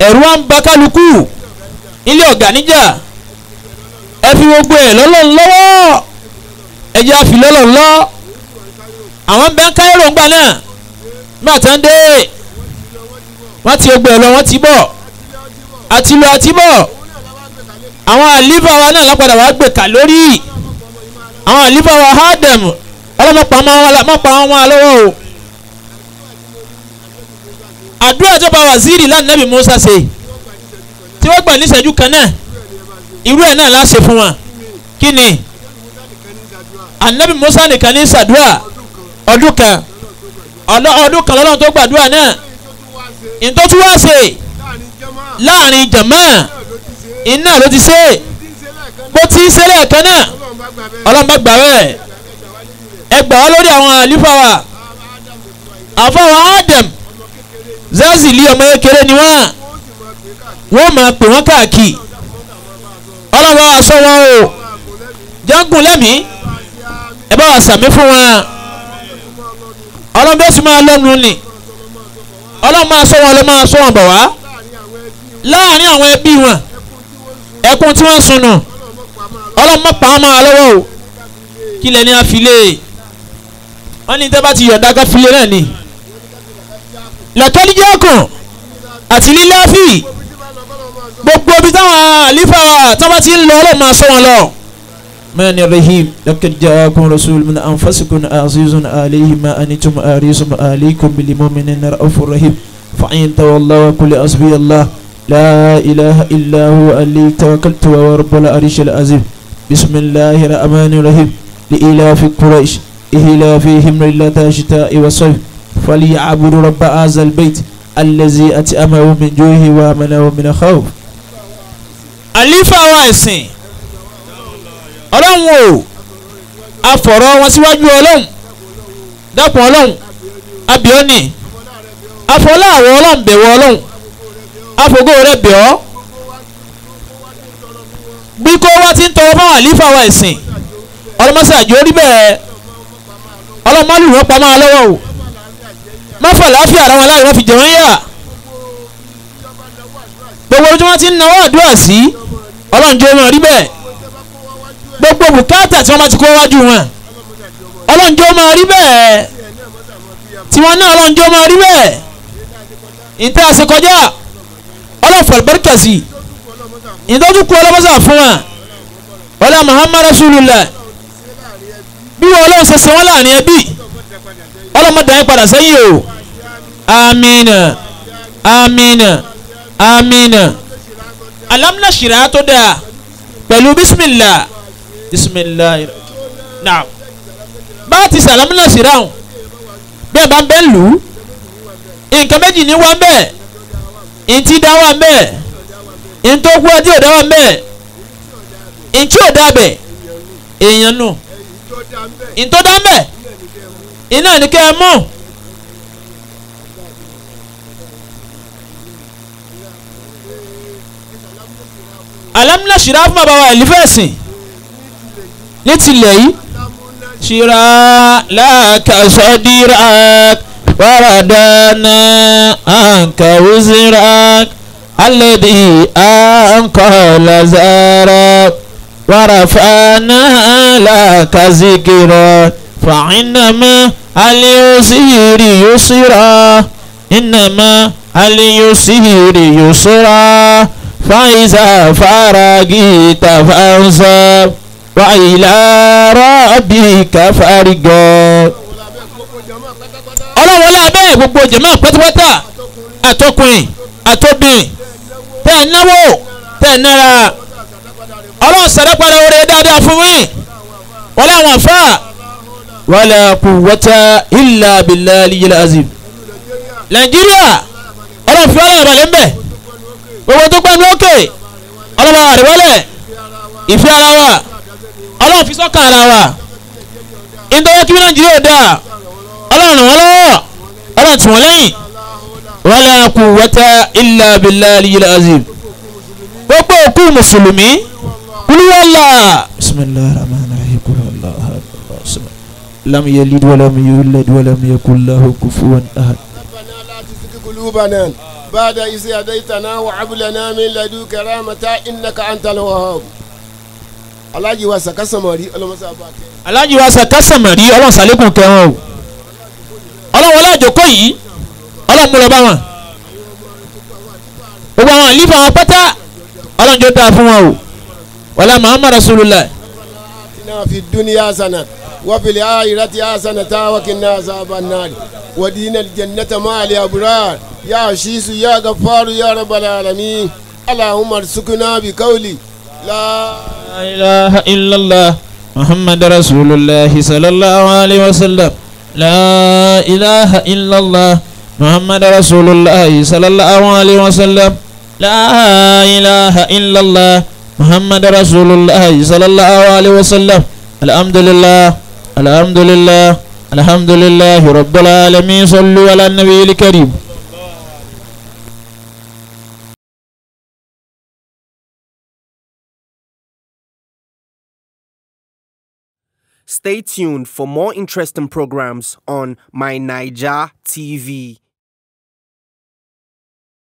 ẹ̀rù wa ń ba kálukú ilé ọ̀gá níjà, ẹ fi gbogbo ẹ̀ lọ́lọ́run lọ́wọ́, ẹ jẹ́ àfi lọ́lọ́run lọ́. Àwọn bẹ́ẹ̀ ń káyọ̀rọ̀ ńgbà náà nígbà tí wọ́n dé wọ́n ti gbogbo ẹ̀ lọ wọ́n ti bọ̀ àti lọ àti bọ̀. Àwọn àlífà wa náà lápadà wàá gbè kà lórí àwọn àlífà wa hádẹ̀mù ọlọ́mọpa wọn lọ́wọ́ o. Àdúrà tó bá waziri lánàbì Musa ṣe tí wọ́n gbà níṣẹ́jú kan náà irú ẹ̀ náà láṣẹ fún wọn. Kí ni ànábì Musa nìkan ní ṣàdúrà ọdún kan ọdún kan lọ́lọ́run tó gbàdúrà náà ìtọ́jú wá ṣe láàrin jàmáà iná ló ti ṣe bó ti ń ṣe lẹ́ẹ̀kan náà ọlọ́run bá gbà bẹ́ẹ̀. Ẹ gbà wá lórí àwọn àlífà wa àfọwọ́ Adam Zazili ọmọ kékeré ni wọ́n máa pè wọ́n káàkiri, ọlọ́run bá wa sọ wọn o jágùn lẹ́mìí ẹ bá wa sàmí fún wọn, ọlọ́run bẹ́ẹ̀ sì máa lọ́nu ni ọlọ́run máa sọ wọn lọ máa sọ wọn bọ̀ wá láàrin àwọn ẹbí wọn ẹkún tí wọ́n sunu ọlọ́run má pa á máa lọ́wọ́ o. Kí lẹ́ni àfilé wọ́n ní tẹ́ bá ti yọ̀ǹda ká filé náà ni lẹ́tọ́líjẹ́kùn àti líláfì gbogbo ibi táwọn àlífà tí wọ́n ti ń lọ ọlọ́run máa sọ wọn lọ. من الرحيم لقد جاءكم رسول من أنفسكم عزيز عليه ما أنتم حريص عليكم بالمؤمنين رؤوف رحيم فإن تولوا فقل حسبي الله لا إله إلا هو عليه توكلت وهو رب العرش العظيم. بسم الله الرحمن الرحيم لإلاف قريش إهلافهم رحلة الشتاء والصيف فليعبدوا رب هذا البيت الذي أطعمهم من جوع وآمنهم من خوف. Àlífà wa ẹ̀sìn ọlọ́run o afọ̀rọ̀ wọn síwájú ọlọ́run dákun ọlọ́run abiọ́ni afọláàwọ̀ ọlọ́run bẹ̀wọ̀ ọlọ́run afọgó rẹ bẹ̀ ọ́ bí kó wá ti ń tọrọ fáwọn àlífà wa ẹ̀sìn ọlọ́mọṣáájú orí bẹ́ẹ̀ ọlọ́mọlù wọn pa máa lọ́wọ́ o má fà láàfin ara wọn láàyè wọn fi jẹ wọn yà gbogbo ojú wọn ti ń nawọ́ àdúrà sí ọlọ́run jẹ́ wọn rí bẹ́ẹ̀ gbogbo bùkátà tí wọ́n bá ti kó wájú wọn ọlọ́run jẹ́ máa rí bẹ́ẹ̀ tí wọ́n náà ọlọ́run jẹ́ máa rí bẹ́ẹ̀ ìtẹ́ àṣekọjá ọlọ́run fàlùbáríkà sí ìtọ́jú kú ọlọ́mọ́sà fún wa ọlá Muhammad Rasulullah bí wọn ọlọ́run ṣe ṣe wọ́n láàrin ẹbí ọlọ́mọdé yẹn padà sẹ́yìn o amina amina amina alamna ṣìrá tó dáa pẹ̀lú bismillah bismillah naam bá a ti sàlámù ṣìrá o bẹ́ẹ̀ bá ń bẹ́ẹ̀ lù ú nǹkan méjì ní wá ń bẹ́ẹ̀ ntí dá wà ń bẹ́ẹ̀ ntọ́kú ọtí ò dá wà ń bẹ́ẹ̀ ntí ò dá bẹ̀ èèyàn nù ntọ́ dá ń bẹ̀ iná ní kẹ́ ẹ mú. Alámúná ṣìrá fún bàbá wa ìlífẹ̀sìn ní tilẹ̀ yìí. Ṣìrá lákàṣọ́dírà wàràdánà àǹkàwùsírà alẹ́dí àǹkọ̀lázàrà wàràfàánà làkàzíkìrà fàìnàmà àlẹ́yọsíhìrì yóò ìnàmà àlẹ́yọsíhìrì yóò fàìsà fàràgìtà fàǹsà wàhílà rọ́bìkà fàrígọ́. Ọlọ́wọ́lá abẹ́ gbogbo jẹ̀mọ́ pátápátá àtọkùnrin àtobìnrin tẹ́ ẹ̀ náwó tẹ́ ẹ̀ nára ọlọ́run sàdápadà oore dáadáa fún mi wọlé àwọn àfa wala quwwata illa billahi azim. Nàìjíríà ọlọ́run fi ọlọ́run ìbàlẹ̀ ńbẹ̀ gbogbo tó pẹ́ ní òkè ọlọ́run àríwọ́lẹ̀ ìfẹ́ ara wa ọlọ́run fi sọ́kàn ara wa nítorí kí Nàìjíríà dáa ọlọ́run ràn wọ́n lọ́wọ́ ọlọ́run tì wọ́n lẹ́yìn wala quwwata illa billahi azim. Gbogbo òkú mùsùlùmí kúlúwàlà bismillahir rahmanir rahim kúlúwàlà lam yalid walam yulad walam yakul lahu kufuwan ahad. ربنا لا تزغ قلوبنا بعد إذ هديتنا وهب لنا من لدنك رحمة إنك أنت الوهاب. Alhaji wa Saka Samari ọlọmọsá bá kẹ́. Alhaji wa Saka Samari ọlọ́run sàlékún kẹwọn o ọlọ́run wọlé àjòkó yìí ọlọ́run mú lọ bá wọn gbogbo àwọn àlífà wọn pátá ọlọ́run jọ dáa fún wọn o wàlá Muhammad Rasulullah. آتنا في الدنيا حسنة وفي الآخرة حسنة وقنا عذاب النار ودينا الجنة مع الأبرار يا عزيز يا غفار يا رب العالمين اللهم ارزقنا بقولي لا إله إلا الله محمد رسول الله صلى الله عليه وسلم لا إله إلا الله محمد رسول الله صلى الله عليه وسلم لا إله إلا الله محمد رسول الله صلى الله عليه وسلم الحمد لله الحمد لله الحمد لله رب العالمين صلوا على النبي الكريم. Stay tuned for more interesting programs on My Naija TV.